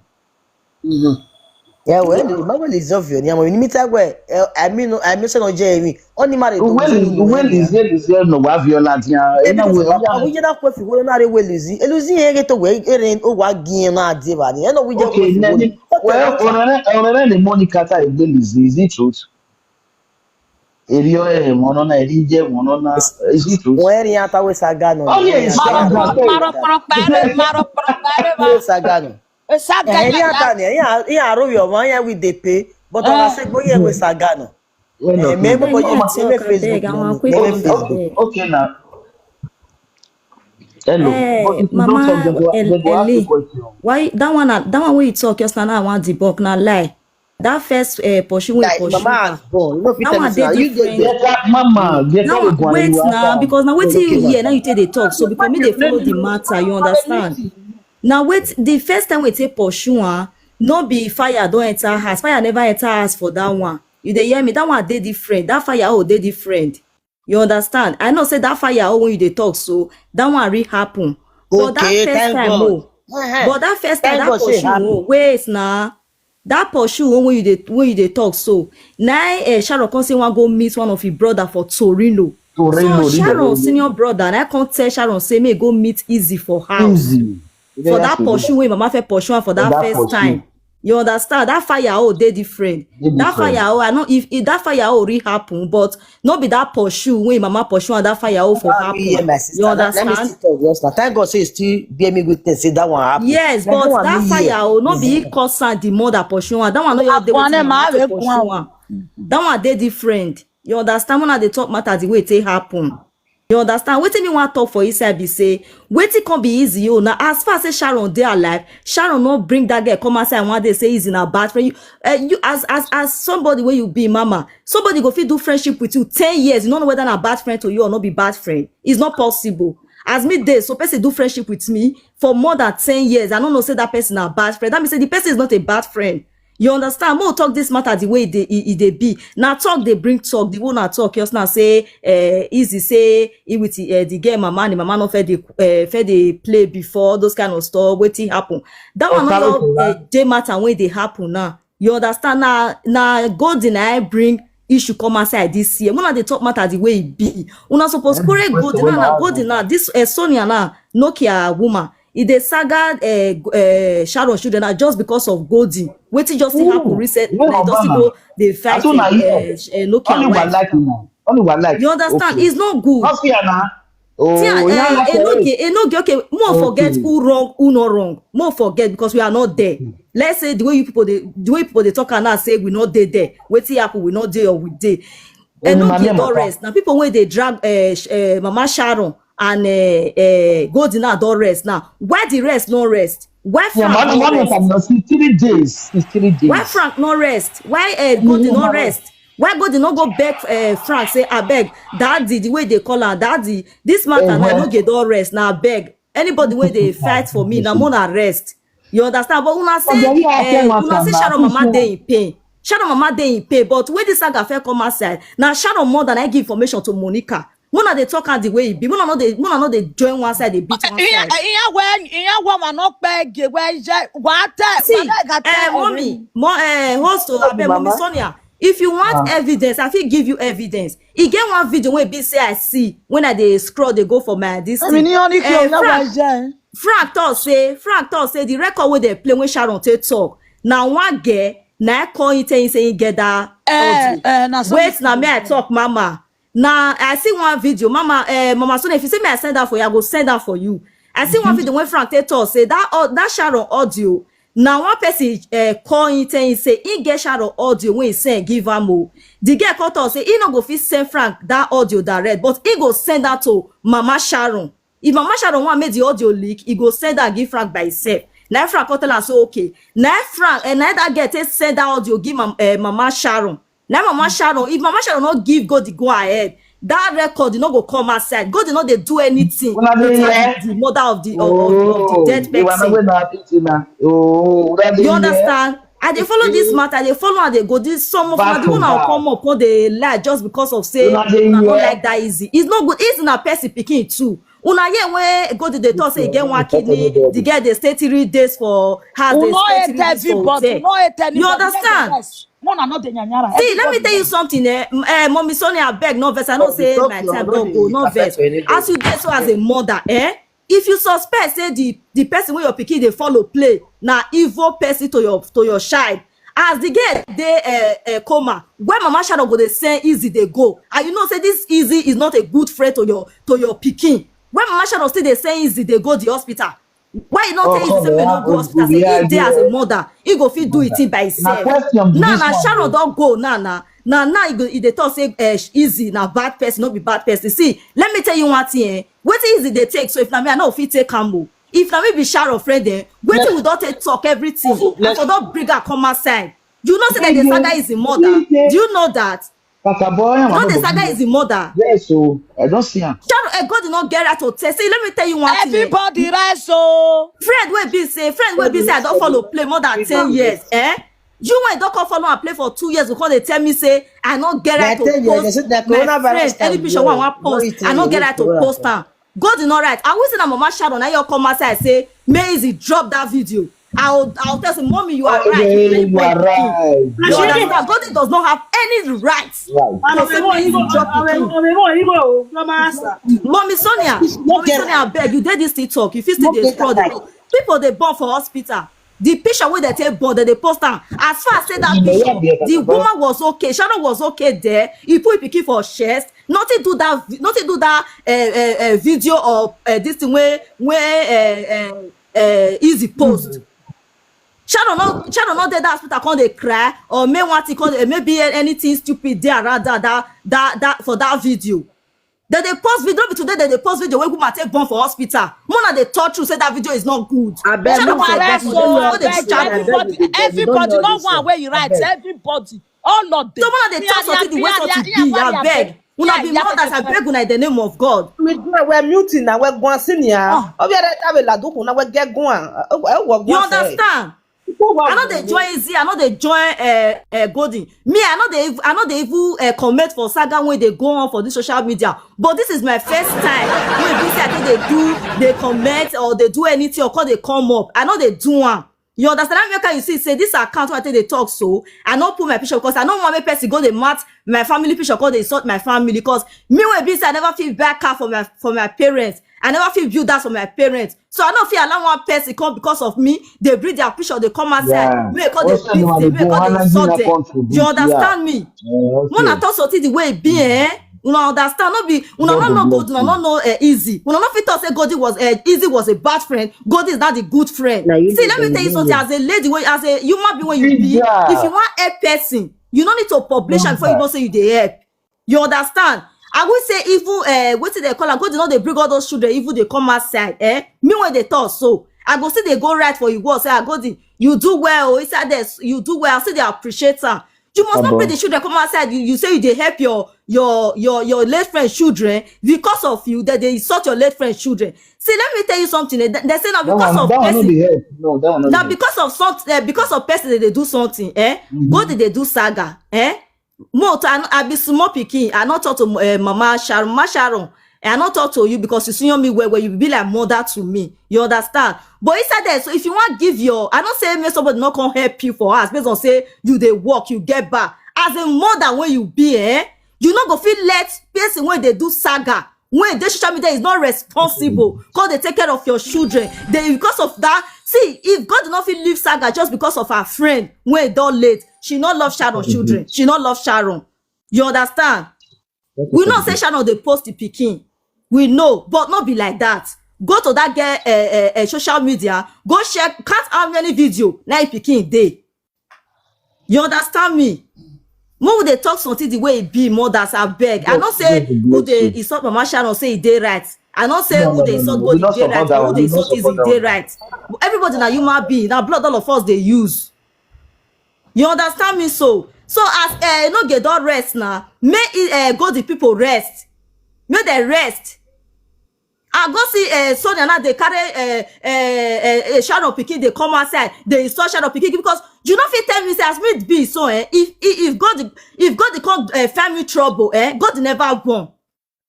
Yeah, well, the Bible is obvious. Yeah, when you meet that way, I mean, I mean, say no, Jeremy. Only married. Uwe Lizzie, Lizzie, no wa viola dia. Ena we. Awi je na ko fi wo na re we Lizzie. Eluzi he ge to we ere o wa gi na de ba ni. Eno wi je ko Okay, fi wo. Well, onere, onere ne Monica ta egbe Lizzie, is it truth? Eri o e mo no na, eri je mo no na, is it truth? Wọ́n rí ata we saga no. Oh, yes, Maro, saga. Maro, maro, maro, maro, maro, maro, maro. We saga no. Saga. Eh, ya ya. Ata ni, ya, ya ro yo, ma ya we dey pay, but Eh. Ona se gbo ye we saga no. Well, Eh, okay. Me mo ko Abeg, you make talk, me abeg, Facebook. I wan quick Make me update. Facebook. Okay, okay now. Hello. Eh, But if you don't Mama talk, they go, El-, they go ask you Eli, question. Why that one, na, that one wey you talk just now, I wan debunk, na lie. That first, eh, pursue wey Like, pursue Mama her. Has born. You know, fit That tell me one say, dey you dey different. Get that mama, get Now, that one, wait you now, ask because now wetin you Okay, hear, now okay. You take dey talk. So because me dey follow the matter, you understand? Now wait, the first time we take pursue her, no be fire don enter house. Fire never enter house for that one. You dey hear me? That one dey different. That fire oh dey different. You understand? I know say that fire oh when you dey talk, so that one really happen. But that Okay, first thank time God. Oh, Uh-huh. But that first time, Thank that God say pursue happen. Oh, wait now. That pursue oh when you dey, when you dey talk, so now eh, Sharon come say wan go meet one of his brother for Torino. Torino, So Rio de Sharon Janeiro. Senior brother, and I come tell Sharon say make go meet Easy for house. Easy. For that pursue wey mama fit pursue am for that first time. You understand? That fire oh dey different. That fire oh, I know if, if that fire oh really happen, but no be that pursue wey mama pursue and that fire oh for happen. You understand? Let me still talk just now. Thank God say you still bear me witness say that one happen. Yes, but that fire oh, no be e cause am the mother pursue am. That one no your dey with the mama to pursue am. That one dey different. You understand? When I dey talk matter the way it take happen. You understand? Wetin me wan talk for inside be say, wetin come be Easy oh, na as far say Sharon dey alive, Sharon no bring that girl come outside one day say Easy na bad friend. You, uh, you as, as, as somebody wey you be, mama, somebody go fit do friendship with you ten years, you no know whether na bad friend to you or no be bad friend. It's not possible. As me dey, so person do friendship with me for more than ten years, I no know say that person na bad friend. That means say the person is not a bad friend. You understand? Mo talk this matter the way e dey e e dey be. Na talk dey bring talk. The one I talk just now say uh, easy say he with uh, the girl mama and the mama no fair dey uh, fair dey play before those kind of stuff. Wetin happen? That one no dey matter when e dey happen now. You understand? Na na golden I bring issue come outside this year. Una dey talk matter the way e be. Una suppose quarrel golden now. Na golden now. This uh, Sonia now, Nokia woman. E dey saga uh, uh, Sharon children now just because of golden. Wetin just still happen recently? Just still go dey fight uh, uh, Nokia wife. You understand? It's not good. See, uh, Enoge, Enoge, okay, more forget who wrong, who not wrong. More forget because we are not there. Let's say the way you people dey the way people dey talk and now say we not dey there. Wetin happen, we not dey or we dey. Enoge don rest. Now people wey dey drag uh, uh, Mama Sharon and uh, uh, Golden now don rest. Now why the rest no rest? Why Frank no rest? Three days. It's three days. Why Frank no rest? Why uh, Golden no rest? Why Golden no go beg uh, Frank say abeg daddy the way they call am daddy this matter na Enoge don rest na abeg anybody wey dey fight for me na mo na rest you understand but una say eh, una say sharon mama dey in pain sharon mama dey in pain but when this saga fair come outside na sharon mother na give information to monica una dey talk am the way e be una no dey una no dey join one side dey beat one side. Ìyá wẹ́ ìyá wẹ́ wà náà pẹ́ gèwẹ́ iṣẹ́ wà á tẹ̀. See wà á tẹ̀ eh, mommy mo eh, host o abeg mommy sonia if you want uh, evidence I fit give you evidence e get one video wey be say I see when I dey scroll dey go for my this thing. Èmi ní ọ́nìkì eh, ọ̀gá wa Frank jẹ́. Frank talk say Frank talk say the record wey dey play when Sharon take talk na one girl na I call him tell him say him get that eh, audio. Eh, na so wait na me I talk mama na I see one video mama eh, mama Sonia if you see me I send that for you I go send that for you. I see one video when Frank take talk say that uh, that Sharon audio na one person uh, call him tell him say he get sharon audio wey he send give am o the girl come talk say he no go fit send frank that audio direct but he go send that to mama sharon if mama sharon wan make the audio leak he go send am give frank by himself na frank come tell am say okay na frank and na that girl take send that audio give mam, uh, mama sharon na mama sharon if mama sharon no give go the go ahead that record e no go come outside god e no dey do anything without the mother of the of, of, of the dead person you understand I dey follow this matter I dey follow am dey go this some of una the one na come up come dey lie just because of say una no like that easy it's no good easy na person pikin too una hear when god dey talk say e get one kidney the girl dey stay three days for house dey stay three days for hotel you understand Mona no dey nyanyara. See, let me tell you something, eh? M- eh mommy Sonia, abeg, no vex. I know say my time don go, no vex. As you dey so as a mother, eh? If you suspect say the the person wey your pikin dey follow play na evil person to your to your child, as the girl dey eh, eh, coma, where mama shadow go dey send easy dey go, and you know say this easy is not a good friend to your to your pikin. When mama shadow still dey send easy dey go the hospital, why you no tell easy say make no go hospital say he dey as a mother he go fit do it thing by himself now na sharon don go now na na now he go he dey talk say eh, easy na bad person no be bad person see let me tell you one thing eh wetin easy dey take so if na me I no fit take am o if na me be sharon friend eh wetin we don take talk everything I for don bring am come outside you know say dem dey saga easy mother do you know that Pastor Boy, you know the saga is the mother. Yes, so I don't see him. Sharon, eh, God did not get her to tell. See, let me tell you one thing. Eh. Everybody rise, so. Friend will be say, friend will be say, I don't follow play more than ten years. Eh? You when don't come follow and play for two years because they tell me say I not get her to post my friend any picture one one post. I not get her to post am. God is not right. I will say that Mama Sharon, now you come outside say, Maisie, drop that video. I'll I'll tell you, mommy, you are right. You are right. You understand? God does not have any right. Right. To say me is drop the thing. Mommy Sonia, Mommy Sonia, I beg you, did this thing talk. If you still dey scroll, people dey born for hospital. The picture wey dem take born, dem dey post am. As far as say that picture, the woman was okay. Sharon was okay there. He put him pikin for chest. Nothing do that. Nothing do that. Uh, uh, uh, video or uh, this thing wey wey uh, uh, uh, easy post. Shadow no Shadow no dey that hospital come dey cry or make one thing come dey maybe anything stupid dey around that that that that for that video. Dem dey post video no be today dem dey post video wey woman take born for hospital. Mona dey talk true say that video is not good. Abeg no forget to dey chat. Everybody no one wey you write everybody all of them. So mona dey talk something the way something be abeg. Una be mothers, I beg una in the name of God. We do we muting na we gwan senior. Obi ada ta we la duku na we get gwan. We gwan. You understand? I no dey join Izzy, I no dey join uh, uh, Golden. Me, I no dey, I no dey even uh, comment for saga wey dey go on for this social media. But this is my first time wey be say I take dey do, dey comment or dey do anything or come dey come up. I no dey do am. You understand? That make you see say this account wey I take dey talk so, I no put my picture because I no wan make person go dey match my family picture, come dey insult my family because me wey be say I never fit buy car for my for my parents. I never fit build that for my parents. So I no fit allow one person come because of me. They bring their picture, they come outside. Yeah. Me come dey beat them, me come dey insult them. You understand me? When I talk something the way it be, eh? Una understand? No be una no know Golden, una no know uh, Izzy. Una no fit talk say Golden was uh, Izzy was a bad friend. Golden is not a good friend. See, let me tell you something. As a lady, when, as a human being, when you be, if you want a person, you no need to publish am before you know say you dey help. You understand? I will say even uh, wetin they call am, Golden no dey bring all those children even dey come outside. Eh? Me when they talk so, I go still dey go right for you go say, ah, Golden, you do well, oh, inside this, you do well. I still dey appreciate am. You must not bring the children come outside. You, you say you dey help your your your your late friend children because of you that they insult your late friend children. See, let me tell you something. Eh? They say now because of person. No, that one no be help. No, that one no be help. Because of something, eh, because of person that they do something. Eh? Golden dey do saga. Eh? Mo to I, I be small pikin. I not talk to uh, Mama Sharon. Mama Sharon, I not talk to you because you senior me well, well. You be like mother to me. You understand? But inside there, so if you want give your, I not say make somebody not come help you for us. Based on say you dey work, you get back. As a mother, when you be, eh, you not go feel let person when they do saga. When the social media is not responsible, because they take care of your children. They because of that. See, if God did not feel leave saga just because of her friend when it don't late, she not love Sharon children. She not love Sharon. You understand? We know say Sharon dey post the pikin. We know, but not be like that. Go to that girl uh, uh, uh, social media, go check, count how many video na im pikin dey. You understand me? Mo dey talk something the way it be, mothers, I beg. I no say who dey insult Mama Sharon say e dey right. I no say who dey insult God e dey right, who dey insult Izzy e dey right. Everybody na human being, na blood all of us dey use. You understand me so? So as uh, no get don rest now, make uh, go the people rest. Make them rest. I go see uh, Sonia now, they carry uh, uh, uh, uh, Sharon pikin, they come outside, they insult Sharon pikin because you know if you tell me say as me be so eh, if if if God if God dey come uh, find me trouble eh, God never born.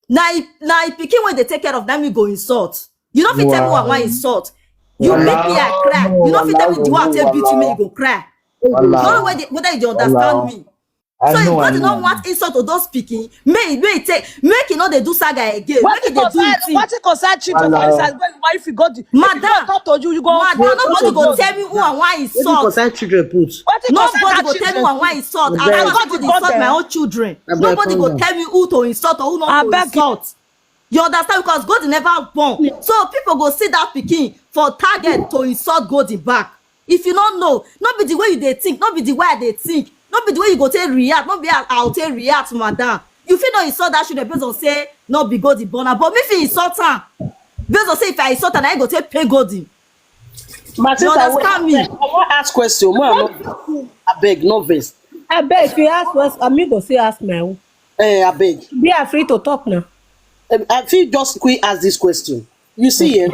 Na na pikin when they take care of them, we go insult. You know if you tell me what I want insult. You make me I cry. You know if you tell me the one take beat me, you go cry. No know whether you dey understand me. So if God no want insult to those speaking, may may take make e no dey do saga again. Make e dey do it. What it concern children for inside when why if you go the madam talk to you, you go madam nobody go tell me who I want insult. Concern children put. Nobody go tell me who I want insult. I no go dey insult my own children. Nobody go tell me who to insult or who not to insult. You understand? Because God never born. So people go see that pikin for target to insult God back. If you don't know, not be the way you they think, not be the way they think, not be the way you go take react, not be how I take react, madam. You feel no insult that should based on say not be God the born, but me feel insult her. Based on say if I insult her, I go take pay God. My sister, understand me? I want ask question. I beg, no vex. I beg if you ask us, I mean go say ask my own. Eh, I beg. Be free to talk now. Um, I feel just quick ask this question. You see, eh,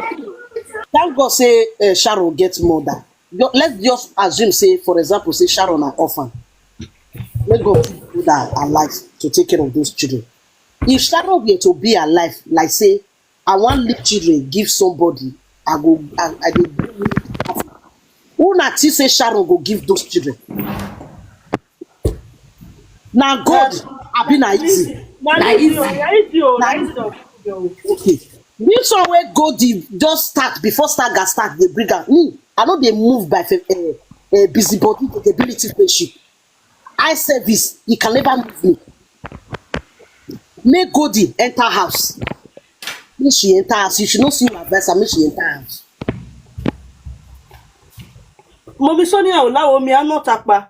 thank God say uh, Sharon gets mother. Let's just assume say, for example, say Sharon an orphan. Let God put that alive to take care of those children. If Sharon were to be alive, like say, I want leave children, give somebody, I go, I, I go. Who not say Sharon go give those children? Na God abi na easy? Na easy. Na easy. Okay. This one wey go the just start before start gas start dey bring am. Me, I no dey move by uh, uh, busybody, the ability friendship. Eye service, e can never move me. Make Godi enter house. Make she enter house. If she no see you advice her, make she enter house. Mommy Sonia Olawomi, I'm not Akpa.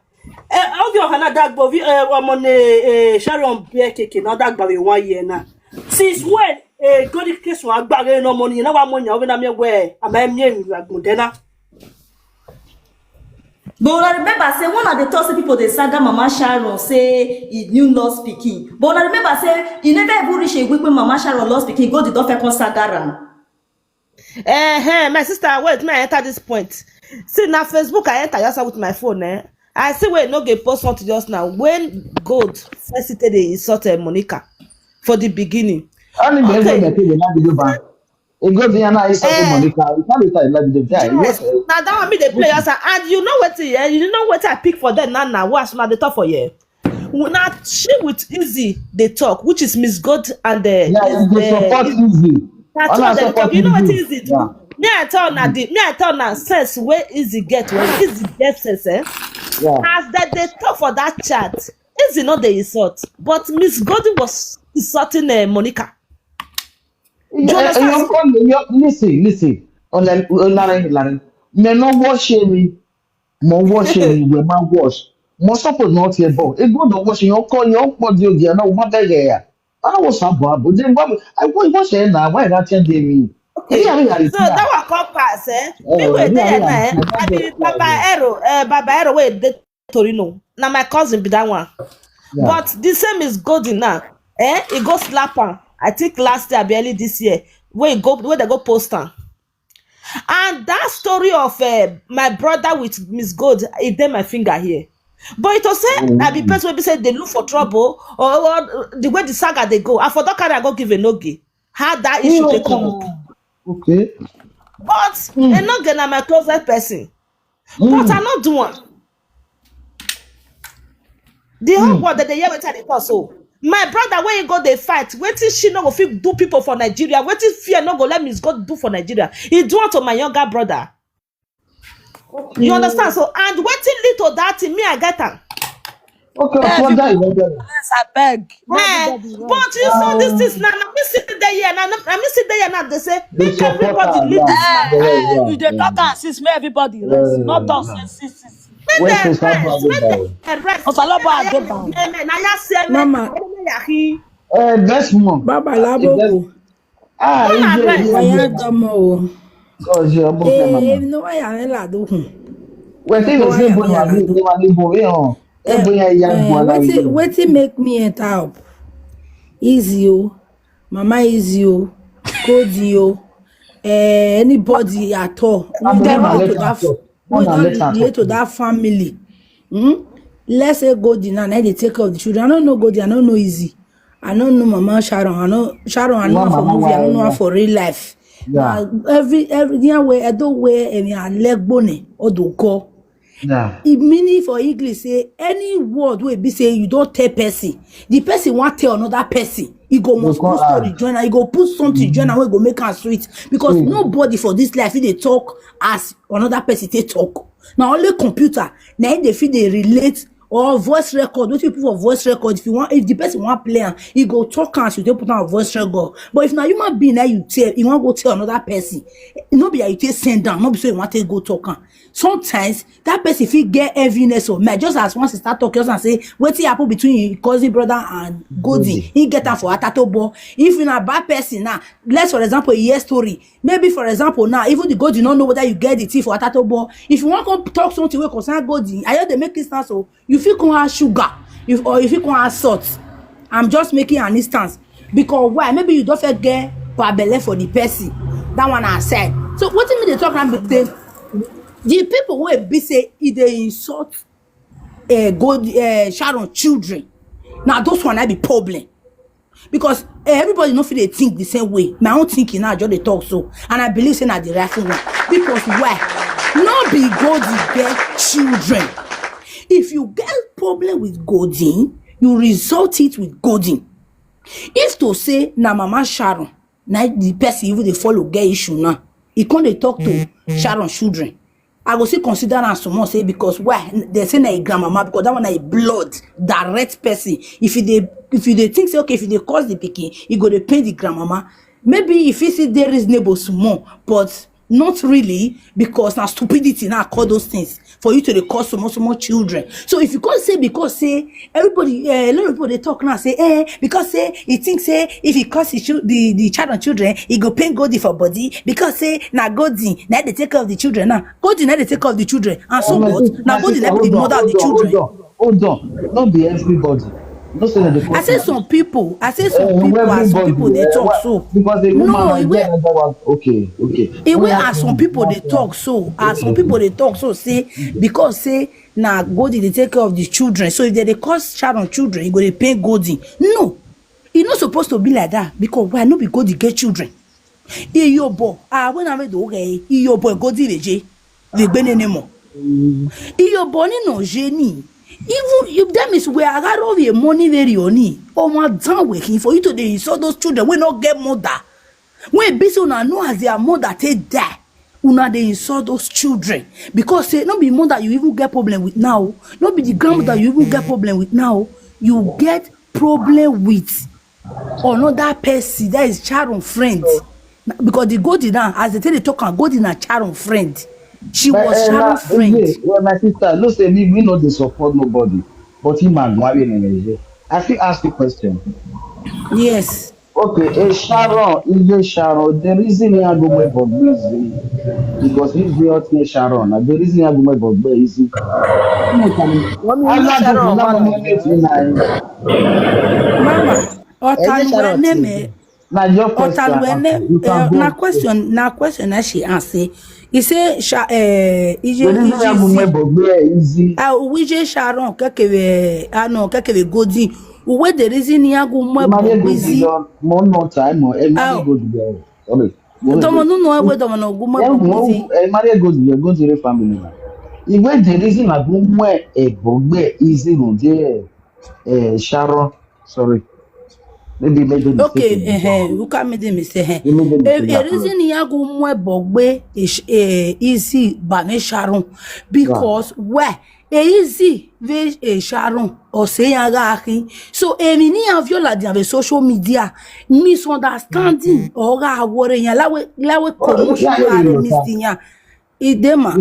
Eh, how do you have another Gbovi? Eh, I'm on a Sharon Bear Keke, now that Gbovi one year now. Since when eh, Godi case one Agbare no money, you know what money, I'm going to me where I'm a million Gundena. But una remember say one of the toxic people dey saga Mama Sharon say e new lost pikin. But una remember say e never even reach a week when Mama Sharon lost pikin, Godi don first come saga am. Eh, eh, my sister, wait, may I enter this point? See, na Facebook I enter just with my phone, eh? I see where no get post something just now. When God first take dey insult, eh, Monica for the beginning. Only the Okay. Go that people na video ban. E go there now. It's something Eh. Monica. You can't be like the guy. Yes. What? Now that one me dey play as and you know what, yeah, you know what I pick for them now now. What I dey talk for here? Now she with Easy they talk, which is Miss God and the Yeah, you go support Easy. Easy. Na All two I of them support talk. You know what Easy. Easy do? Yeah. Me I tell na the me I tell na sense where Easy get when Easy get sense, eh? Yeah. As that they talk for that chat, Easy not the insult, but Miss Golden was insulting, uh, Monica. Do you Yeah, understand? eh, eh, you listen, listen. Olari, Olari. Me no wash me. Mo wash me. We ma wash. Mo support not here, but e go no wash. You call your body again. No, what the guy? I was about, but then what? I want wash it now. Why not change me? Okay. Yeah, yeah, So that one come pass, eh? Oh, People yeah, there yeah, now, eh? yeah, I be yeah, Baba yeah. Arrow, uh, Baba Arrow, wait, the Torino. Now my cousin be that one. Yeah. But the same is Golden now. Eh? It go slap am. I think last year, I be early this year. Where go, where they go post am. And that story of, uh, my brother with Miss Gold, it dey my finger here. But it was say I be person wey be say they look for trouble or, or the way the saga they go. I for don carry I go give Enoge. How that issue take come up? Okay. But Enoge na my closest person. But I no do one. The whole world that they hear wetin I dey talk so. My brother, where you go, they fight. Wetin she no go fit do people for Nigeria. Wetin fear no go let me go do for Nigeria. He do it to my younger brother. You understand? So and wetin lead to that thing, me I get am. Okay, Everybody brother, you know, rest, I beg. Eh, but you saw this thing now. Now me sit there here now. Now me sit there here now. They say They make support everybody her, leave yeah. this. Eh, Yeah, eh, yeah, you dey yeah. Talk and since make everybody rest. Yeah, Not yeah, talk yeah. since since since. Make Wait them till Saturday rest. Make now. Them rest. Osalaba Adeba. Amen. I say amen. Mama. Amen. Yahi. Eh, best mom. Baba Labobo. Ah, Mama, easy, rest. easy, Waya easy. Domo. Because you're a book Eh, mama. No waya me la do hun. Well, think No it's same waya boy, me la man. do. They were in boy, eh, oh. Eh, boy, yeah, yeah, Eh, boy, like Wetin you. wetin make me enter up? Easy o, Mama Easy o, Cody o, eh, anybody at all. I'm Who not relate my to letter that at all. who Not my don letter at relate to all. That family. Hmm? Let's say Golden now, na dey take care of the children. I no know Golden, I no know Easy. I no know Mama Sharon, I know Sharon, I know One her for mama, movie, I one, no know her one. For real life. Yeah. Na every every year where Edo where Emi Alegbone Odoko. Yeah. E meaning for English say any word wey be say you don tell person, the person wan tell another person, e go You must come put story add. Join am, e go put something join am wey go make am sweet because Mm. Nobody for this life fit dey talk as another person take talk. Na only computer na im dey fit dey relate or voice record. Wetin you put for voice record, if you want, if the person wan play am, e go talk am as you take put am for voice record. But if na human being na you tell, you wan go tell another person, no be that you take send am, no be so you wan take go talk am. Sometimes that person fit get heaviness of mind, just as one sister talk just and say wetin happen between him cousin brother and Godi, he get am for Atatobo. If you na bad person now, let's for example, you hear story. Maybe for example now, even the Godi no know whether you get the thing for Atatobo. If you wan come talk something wey concern Godi, I just dey make instance o. You fit come add sugar, if or you fit come add salt. I'm just making an instance because why? Maybe you don fit get bad belle for the person. That one aside. So wetin me dey talk am be say the people wey be say e dey insult uh, go uh, Sharon children, na those one na be problem because eh, everybody no fit dey think the same way. My own thinking now just dey talk so, and I believe say na the rightful one because why? No be Golden get children. If you get problem with Golden, you result it with Golden. If to say na Mama Sharon na the person even dey follow get issue now, e come dey talk to Sharon children, I go still consider am small say because why? They say na a grandmama because that one na a blood direct person. If you dey if you dey think say okay, if you dey cause the pikin, e go dey pain the grandmama. Maybe if you see dey reasonable small, but not really because na stupidity na cause those things for you to dey cause small small children. So if you come say because say everybody, eh, a lot of people dey talk now say eh because say he think say if he cause his chil- the the child and children, he go pain Godi for body because say na Godi na dey take care of the children now. Godi na dey take care of the children and so what? Na Godi na be the mother of the children. Hold on, hold on. Not be everybody. No say dem dey I say force. Some people, I say some Eh, people, as some everybody, people dey eh, talk why? So. Because the woman No, na e get wey another one. Okay, okay. E wey Oya, as some come, people come, dey come. Talk so, as some Okay. People dey talk so say because say na Golden dey take care of the children. So if they dey cause Sharon children, e go dey pain Golden. No, e no suppose to be like that because why no be Golden get children? Iyobo, ah, when I made the okay, Iyobo Golden dey je, dey gbene ne mo. Iyobo ni no je ni. Even if that means we are out of the money very oni. Oh my damn waking for you to dey insult those children wey no get mother. When be say una know as their mother take die, una dey insult those children because say no be mother you even get problem with now, no be the grandmother you even get problem with now, you get problem with another person that is Sharon friend. Na- because the Golden now, as they tell the talk am, Golden na Sharon friend. She But, was eh, Sharon na- friend. Yeah, well, my sister, no say me, me no dey support nobody, but him and Gwari Nene. I fit ask you question. Yes. Okay, eh, Sharon, Iye Sharon, the reason he go wait for reason because he's the hot near Sharon. Na the reason he go wait for easy. Mama, Otalu Sharon, Eneme. Na your question. Otalu Eneme, You can eh, go. Na question, na question that she asked. Say, he say, Sha, eh, Ije, The reason Ije he go wait for easy. Ah, Ije Sharon, Kekere, ah, no, Kekere Golden. Uwe the reason he go wait for easy. Mo no time, mo. Everybody go there. Sorry. Domo no no we domo no gumo Eh, mo, bobizi. Eh, Maria goes, you go to the family now. He went the reason I go where a bogbe easy no there. Eh, Sharon, sorry. Maybe made a mistake. Okay, eh, eh, you can make the mistake. Eh. You made the Eh, mistake. Eh, reason ya go mwe bogbe is eh, easy bane Sharon because where e easy ve e Sharon o se ya ga akin. So emi ni an viola di ave social media misunderstanding o ga wore yan lawe lawe ko mo shi ya re misti yan. Idema.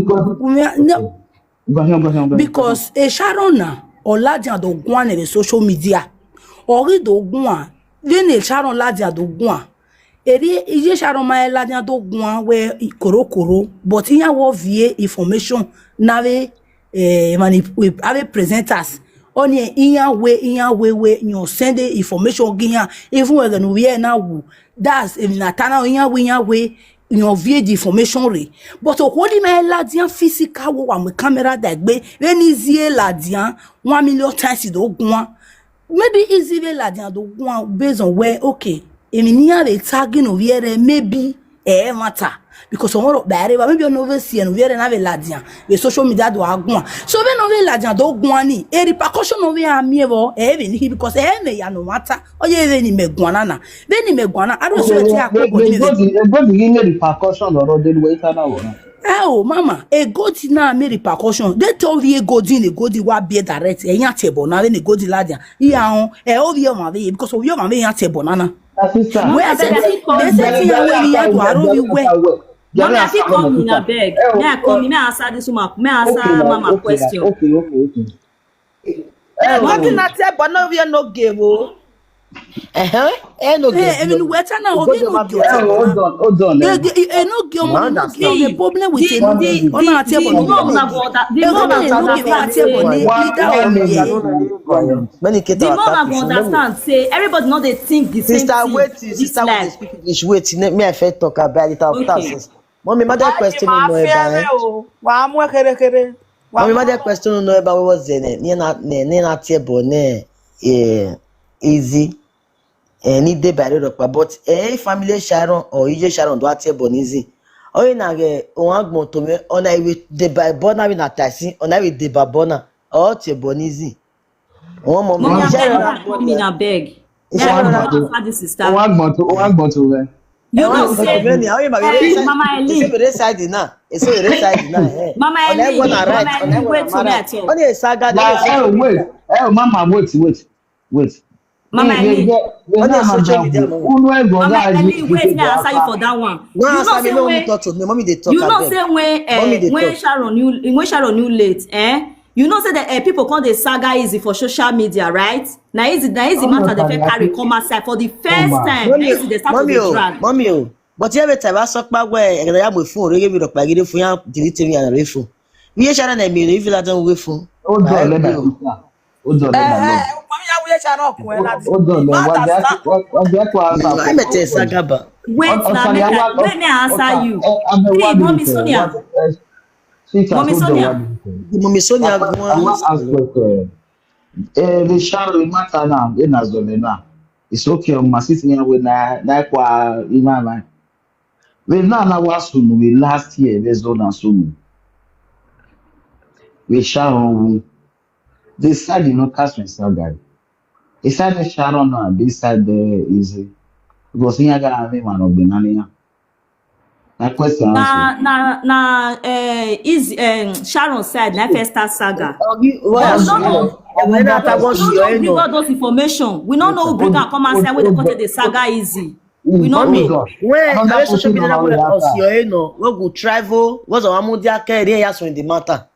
Because e Sharon na o la di an do gwan e social media. O ri do gwan. Ve ne Sharon la di an do gwan. Eri ije Sharon ma e la di an do gwan we korokoro but iyan wo vie information na ve eh, mani we ave presenters. Oni iyan we iyan we we yon send the information gi yan even we genu we na wu. That's if na tana iyan we iyan we yon vie the information re. But o kodi ma e la di an physical wo wa me camera da gbe. Ve ni zi e la di an one million times do gwan. Maybe easy ve la di an do gwan based on where okay. Emi ni ave tag no viere maybe e matter because on ro bare ba maybe no ve si en viere na ve la di an ve social media do agwan. So ve no ve la di an do gwan ni e repercussion no ve ami evo e ve ni because e me ya no matter. Oye ve ni me gwan na. Ve ni me gwan na. I don't swear ti akobo ni ve. Ego di ego di ni repercussion oro de we ta na wo. Eh o mama, e go ti na me repercussion. They tell you e go di ni go di wa be direct. E yan tebo na ve ni go di la di an. Iya on e o vi o ma ve because o vi o ma ve yan tebo na na. My sister. Where I said, they said thing wey we had to arrow you where. Mommy, I fit come in, abeg. May I come in? May I answer this woman? May I answer mama question? Okay, okay, okay. Wetin na tebo no we no give o. Eh, eh, no Eh, give. Emi nu weta na o bi no give. Eh, hold on, hold on. Eh, eh, eh, no give, no give. The problem with the, the, the, the more una go under- the more una go understand say Many cater The more una go understand say everybody no dey think the same Sister, thing. Wait, This sister, wey dey life. Speak English. Wait, ne- me I first talk about it. I'll Okay. Mommy, mother question no eba. Wa mu kere kere. Mommy, mother question no eba. What was the name? Ni na ne ne na tie bo ne. Eh, easy. Eh, ni dey by road okpa, but eh, family Sharon or ije Sharon do atie bo ni easy. Oye na ge o wan gbon to me, ona iwe dey by bona we na taxi, ona iwe dey by bona. O tie bo ni easy. One moment. Mommy, abeg, Sharon, abeg, mommy, abeg. Sharon, Sharon, abeg. Answer this sister. O wan gbon to, o wan gbon to me. You know say, Mama Eileen. It's a very side now. It's a very side now. Eh. Mama Eileen, Mama Eileen, wait to me at all. Only a saga. Wait, eh, Mama, wait, wait, wait. Mama Eileen. Unu e go Mama Eileen, wait, me answer you for that one. You know say when, you know say when, eh, when Sharon new, when Sharon new late, eh? You know say that eh, people come dey saga easy for social media, right? Na easy, na easy matter dey fit carry come outside for the first time. Na easy dey start to dey drag. Mommy o. But every time I suck my way, and I am with phone, you give me the pagide phone, you delete me and away phone. We share na me, if you don't wait phone. Hold on, let me. Hold on, let me. Hold on, man. What do you have to, what, what do you have to answer? Wait, now, make I, let me answer you. Please, Mommy Sonia. Mommy Sonia. Mommy Sonia, I want to ask question. Eh, the Sharon matter now, in Azole now. It's okay, my sister, we na na kwa imama. We na na wasunu we last year we zona sunu. We Sharon we. They said you know cast me saga. They said the Sharon now, they said the easy. Because here I got a man of the nania. Na question answer. Na na na uh, is um, Sharon side na first start saga. Ogi, what But else? we no know. When I We was no your know bring no. All those information. We no know who bring am come outside when they come take the saga easy. We no Hold know. on. Where Another are social question media on where our us answer. Your no. What go travel? What's our mudia care? They are so in the matter.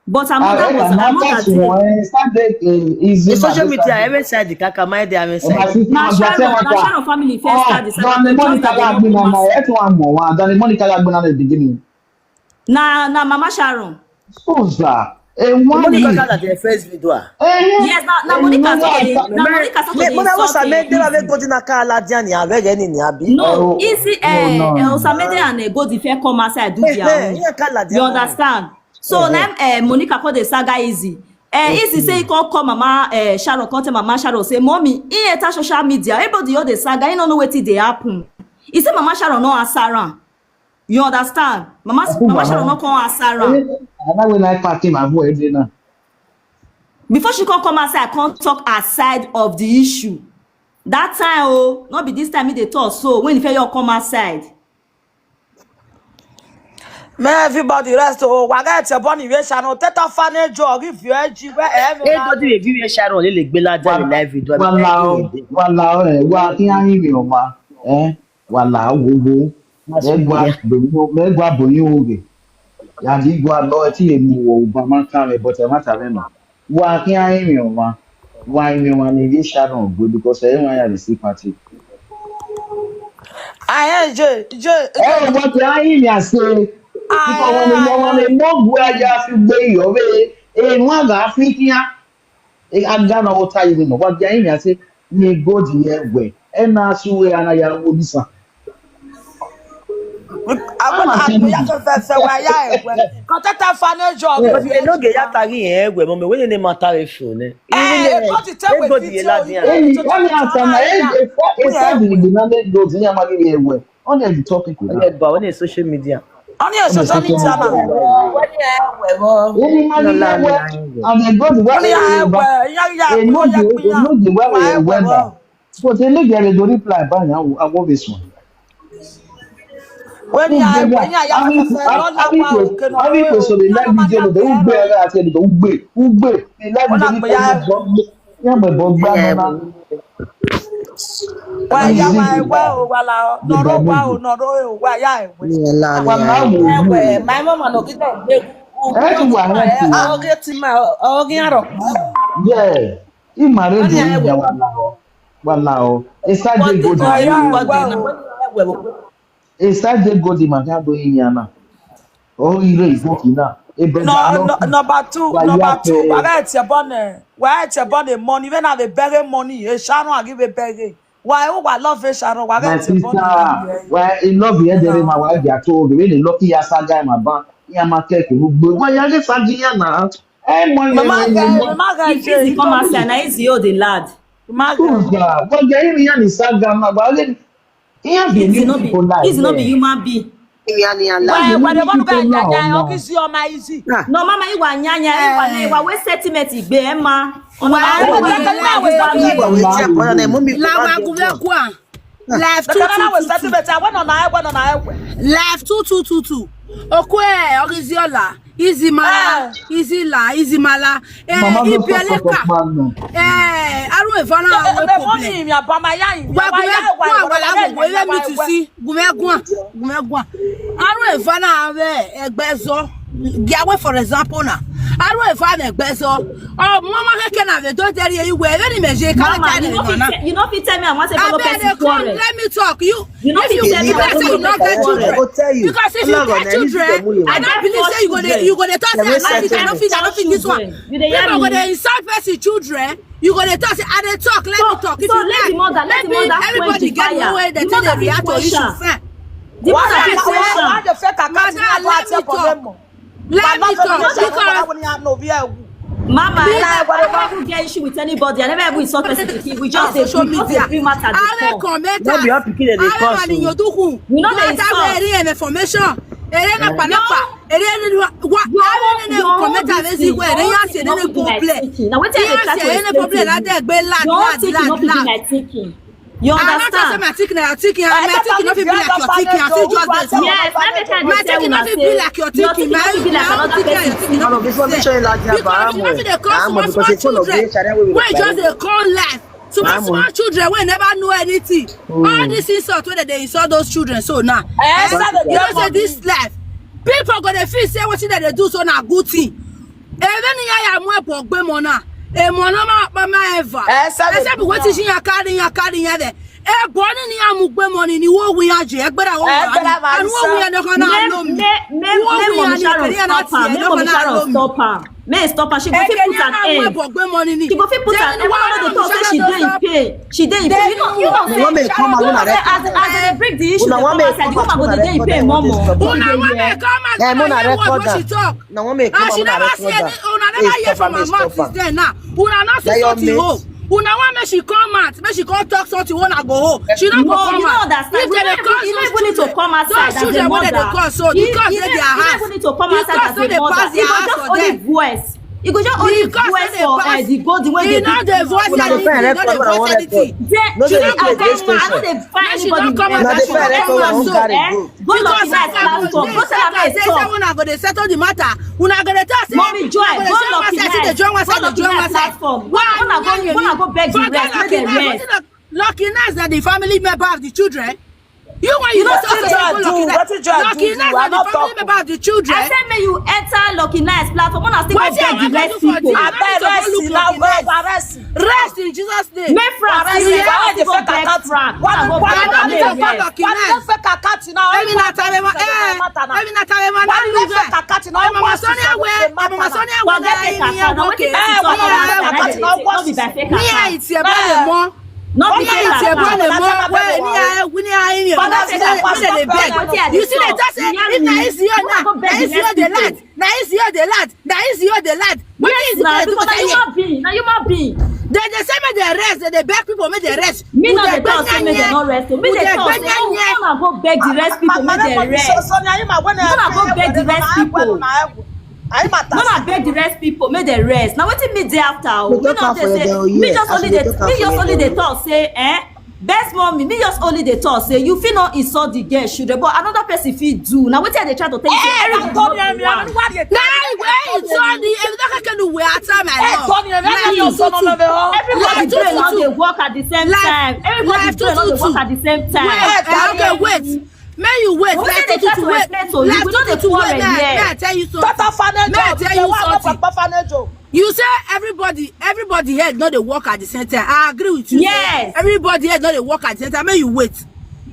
But I'm Ah, not eh, was I'm I'm not not asking at you, eh, start the, eh, easy In man, social this media, time. every side the kaka, my day, every Eh, my side. sister, Na I'm just saying Sharon, what na I- Sharon family first Ah, start the saga. Don the Just Monica that they like no me come now, outside. eh, one more, Don the Monica like me now, the beginning. Na na Mama Sharon. Susa, eh, one Monica minute. Got that their first video. Ah. Eh, Yes, na na eh, Monica no, no, Saturday. I- Na Monica Me, Saturday when I was a insult man, they were him. Going to Naka Ladiani. I read any Abi. No, Oh, easy. oh, Eh, no. eh, Osamede and eh, Godi fair come outside do Eh, their eh, own. yeah, Kala You understand? So now eh, Monica call the saga easy. Eh, easy say he call call Mama eh, Sharon, come tell Mama Sharon say, "Mommy, he enter social media. Everybody all the saga. He no know wetin dey happen." He say Mama Sharon no answer am. You understand? Mama Mama Sharon no come answer am. Another way like party my boy every now. Before she come come outside, come talk her side of the issue. That time, oh, not be this time he dey talk. So when he fair you come outside, May everybody rest. Oh, waga ete boni we shano teta fane jo give you edge where every. Everybody dey view Sharon. They like Bella Dell in live video. Wala o, wala o, eh, wa ki an mi o ma. Eh, wala o wo. Me gwa bo yo, me gwa bo yo oge. Ya di gwa lo ti e mu o ba ma ka me, but e ma ta me no. Wa ki an mi o ma. Wa mi o ma ni di Sharon go because e wa ya the sympathy. Aye, je, je. Eh, wa ki an mi a se. Because when you want to know where you have to be, you be. Eh, wa ga fi ki an. Eh, I don't know what I even know. Wa ki an mi a se. Me go di e we. E na su we ana ya wo bisa. Agbona agbona ya fefefe wa ya ewe. Kọtata fane jo. But they no get yatari eh we mo me when they matter if you ne. Eh, Even go to tell they go with the video. lad You ya. go Any to any tell answer na her. e e fa e fa di di na me go di ya ma ni e we. On the topic with that. But on social media. On your social media now. Any man ni e we. And they go the way. Oni awe, ya ya. E no di e no di way we we na. But e no get the reply ba na I go this one. When you are when you are young, Abi ko so be like video no de ugbe ra ati de ugbe ugbe. Be like video no de ya me bo gba no na. Wa ya wa wa o wa la o no ro wa o no ro o wa ya e we. Wa na wo. Ewe, my mama no kita gbe. Eh, to wa na ti. Oge ti ma oge aro. Yeah. I ma re do ya wa na o. Wa na o. E sa de go di. E sa de go di ma ga do yin ya na. O ire iboki na. E be No, no. no, number two, Wa number ya two. pe. Wa ga ete bone. Wa ete bone money. When I be beg money, e Sharon I give a beg. Why who wa love e Sharon? Wa ga My ete bone. sister, why in love here there ma wa ya to be really lucky ya sa guy ma ba. Ya ma ke ku gbe. Wa ya le sa ji ya na. Eh mo ni Mama ga, mama ga if easy come outside, na easy oh the lad. Mama ga. Wa ya ni ya ni sa ga ma ba le. Iya be Easy ni no be people like. Easy no be human being. Imi ani ala. Why why the one People guy now, guy no. Oki see on my easy. No, mama, iwa nyanya, iwa na iwa we sentiment igbe ema. Ona Why na why we why we why we why we why Lawa guvekwa. Life The two camera two was two two. sentiment. I went on I went on I went. Life two two two two. Okwe Oriziola. Izimala. Izila. Izimala. Eh, Mama no Ibieleka. Stop man no. Eh, Aru Evana we The problem. money in your bama ya. Gwa gwa gwa gwa gwa we let me to see. Gumegwa. Gumegwa. Aru Evana we egbezo. Giawe for example na. Aru efa me gbezo. Oh, mama keke na ve do deri e iwe. Ere ni me je ka Mama, ka you ni no fit na. tell, you no fit tell me I want to follow Abeg, person come, quarrel. let me talk. You, You no if fit you, tell me if I I say you want not to get quarrel. children, Go tell you. because if you Love get on children, anything you I don't believe say you go dey, you go dey talk say I no fit, I no fit this one. You dey hear People go me? dey insult person children. You go dey talk say I dey talk, let me So, talk. If so you let like, the mother, let the maybe mother everybody quench the get the fire. way they The take dey mother fit react to quench issue. Am. Fine. The mother fit Madam, quench Am. Why the fake account Madam, number let me accept talk. problem? Let me Madam, talk. let me Because talk. When you know, we are Mama, Be- I never, I never even get issue with anybody. I never even insult person. We just on dey, social we just media. dey bring matter dey Awe talk. comment. No be all pikin dey dey Awe curse mani o. yoduku. We no dey That insult. Eri information. Eri na panapa. Eri ni wa. Your Awe own, ni ne your own comment this ave thing, zigo. Eri your ya own se thing ne no fit be my problem. thinking. Na wetin I dey Ya try se to eri explain to problem. you. That dey gbe lad, Your own lad, thinking no lad, fit be lad. my thinking. You I'm not saying understand? My thinking, your thinking, and my thinking not fit be like your thinking. I see just this. Yes, let me tell you. My thinking not fit be like your thinking. My, Your thinking not fit be like my another thinking, person your thinking thinking. not All of fit this one, the show you like same. Because you not fit dey call small small children. Wey just dey call life. Small small children wey never know anything. All this insult wey dem dey insult those children so now. You know say this life, people go dey feel say wetin dem dey do so na good thing. Ebe ni ya ya mu ebo gbe mo na. E mo na ma ma ma ever. Except wetin she ya carry ya carry ya there. E bo ni ni amu gbe mo ni ni wo wi ya je egbera wo. And wo wi ya no kana lo mi. Wo wi ya ni kere ya na ti e no kana lo mi. Stop am. May stop am. She go fit put an end. Ebo gbe mo ni ni. She go fit put an end. Woman no dey talk say she dey in pain. She dey in pain. You know, you know say, Woman come out, you know woman say as, as they dey bring the issue dey come outside, the woman go dey dey in pain more more. Una woman come out. Eh, una record What she am. talk. Na woman come And out, she una never record see am. any, una never hear from her mouth since then now. Una not see Na your something mate. Oh. Una want make she come out, make she come talk something when I go home. She not No, go come you don't out. Understand. If they dey cause those children, Come outside those children wey dem dey cause so, the cause dey their house. Need to come outside as a mother. He go just only voice. He go just only voice for uh, the golden way they not dey voice anything. He not dey voice anything. Then she don't come out. I don't dey find anybody. Go lucky nice platform. Go tell am say una go dey settle the matter. Una go dey talk say mommy joy. Go lucky nice. Go lucky nice platform. Una go una go beg the rest. Make dem rest. Lucky nice na the family member of the children. You when you dey talk say go lucky nice. Lucky nice na the family member of the children. I say make you enter lucky nice platform. Una still go beg the rest people. Abeg rest na go rest. Rest in Jesus' name. Make France. You hear? Go beg France. Go beg. Why the fake account now? Emi na tare ma eh. Emi na tare ma na lu ve. Emi ma so ni awe. Emi ma so ni awe na emi ya wo ke. No be by fake account. Ni ai ti e ba le mo. No be fake account. Ni ai wi ni ai ni. But that's fake account. You see the just say if na is you na, na is you the lad. Na is you the lad. Na is you the lad. Yes, na because na human being, na human being. They dey say make dem rest, they dey beg people make dem rest. Me no dey talk say make dem no rest. Me dey talk say una go beg the rest people make dem rest. Una go beg the rest people. Una beg the rest people make dem rest. Na wetin me dey after o. Me no dey say me just only dey me just only dey talk say eh. Best mommy, me just only dey talk say you fit not insult the girl children, but another person fit do. Now wetin I dey try to tell you say everybody no be one. Na why you insult the every kaka kenu we ata my love. Everybody brain no dey work at the same time. Everybody brain no dey work at the same time. Okay, wait. May you wait. Who say dey try to explain to you? We no dey quarrel here. May I tell you something? May I tell you something? You say everybody, everybody head no dey work at the same time. I agree with you. Yes. Everybody head no dey work at the same time. May you wait.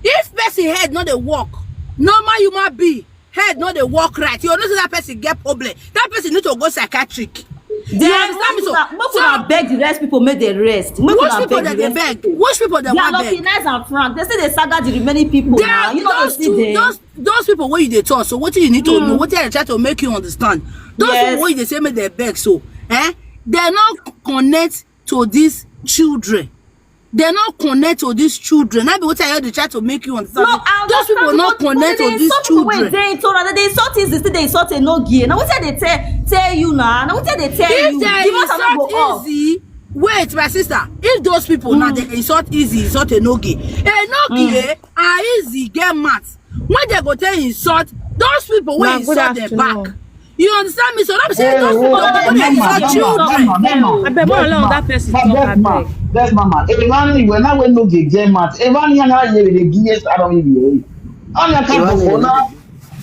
If person head no dey work, normal human being head no dey work right. You know say that person get problem. That person need to go psychiatric. You understand me? So make una beg the rest people make dem rest. Make una beg the rest people. Which people dey wan beg? Lucky nice and frank. They say they saga the remaining people now. You know they see them. Those people wey you dey talk so, wetin you need to know, wetin I dey try to make you understand, those people wey you dey say make dem beg so, eh, dem no connect to these children. Dem no connect to these children. Na be wetin I dey try to make you understand. Those people no connect to these children. They insult people wey dey in Torah, they insult things, they still dey insult Enogie. Na wetin I dey tell tell you na, na wetin I dey tell you. The matter no go off. Wait, my sister, if those people now dey insult Izzy, insult Enogie, Enogie and Izzy get mouth. When they go take insult, those people wey insult dem back. You understand me? So don't say those people wey dey insult children. Abeg, no allow that person talk, abeg. Best mama, Emmanuel, when I went no get mouth, Emmanuel, I hear the G S, I don't even hear. I'm not comfortable now.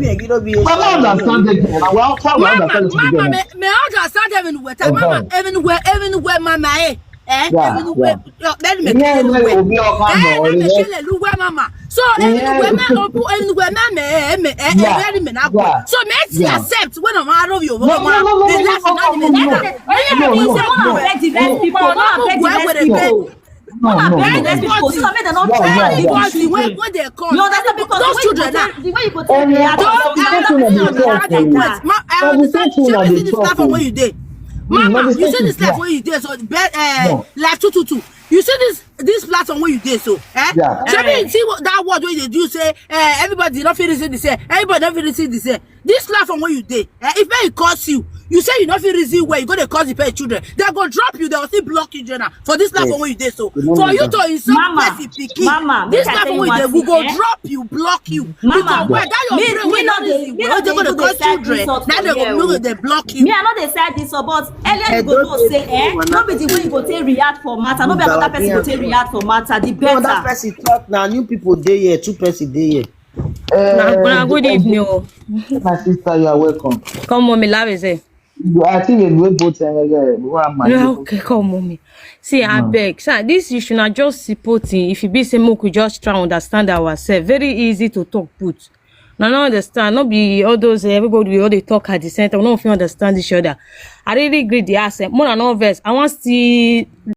be a, you know, be a But I understand it. Well, try to Mama, understand it mama, together. me, me, I understand them in water. Uh-huh. Mama, even where, even where, mama, eh, eh, Yeah, even where, yeah. let me Yeah, tell you like where. Obi Okano, Eh, let me yeah. tell you where, mama. So even Yeah. where, mama, open, even where, mama, eh, eh, eh, Yeah. let me now. Yeah. So make you Yeah. accept when I'm out of your No, no, mama. no, no, They no, laugh no, at no, me. no, no, no, no, no, no, no, Mama, beg the rest people. Mama, beg the rest people. no, no, Mama, beg the no. rest people. So that make dem not Yeah, try yeah, the yeah. But the children. way, when they come, You understand? Because those the way you children go now, take, the way you go take Only react. na the same thing na dey talk o. Ma, I Na the same understand. thing You na see dey this talk platform o. where you dey. No, Mama, na the you same see thing, this life yeah. where you dey. So, be- uh, No. life two two two. You see this this platform where you dey so. Eh? Yeah. Shebi you see what- that word where they do say, eh, everybody not feel reason the same. Everybody not feel reason the same. This platform where you dey. Eh, if man curse you, you say you not feel reason where you go to curse the parents children. They go drop you. They will still block you, Jenna. For this platform where you dey so. Remember For you that. to insult Mama, person pikin. Mama, This make I tell platform you where you dey, one we thing, go eh? Drop you, block you. Mama, Because why that your me, brain me where not not dey, reason. me Where not they dey go even to dey curse sell children. insult Now for they go here know o. that they block you. Me, I no dey sell this, but earlier you go know say, eh, no be the way you go take react for matter, no be about that person go take react for matter, the Another better. person talk now. New people dey here. Two person dey here. Eh, Na, na good eh, evening o. My sister, you are welcome. Come on, me love is there. I think we both uh, where am I? Yeah, okay, come on me. See, I beg. Sir, this issue na just supporting. If you be say make we just try understand ourselves. Very easy to talk put. Na no understand. No be all those eh, everybody we all dey talk at the center. We no fit understand each other. I really agree the accent. More than all verse. I want still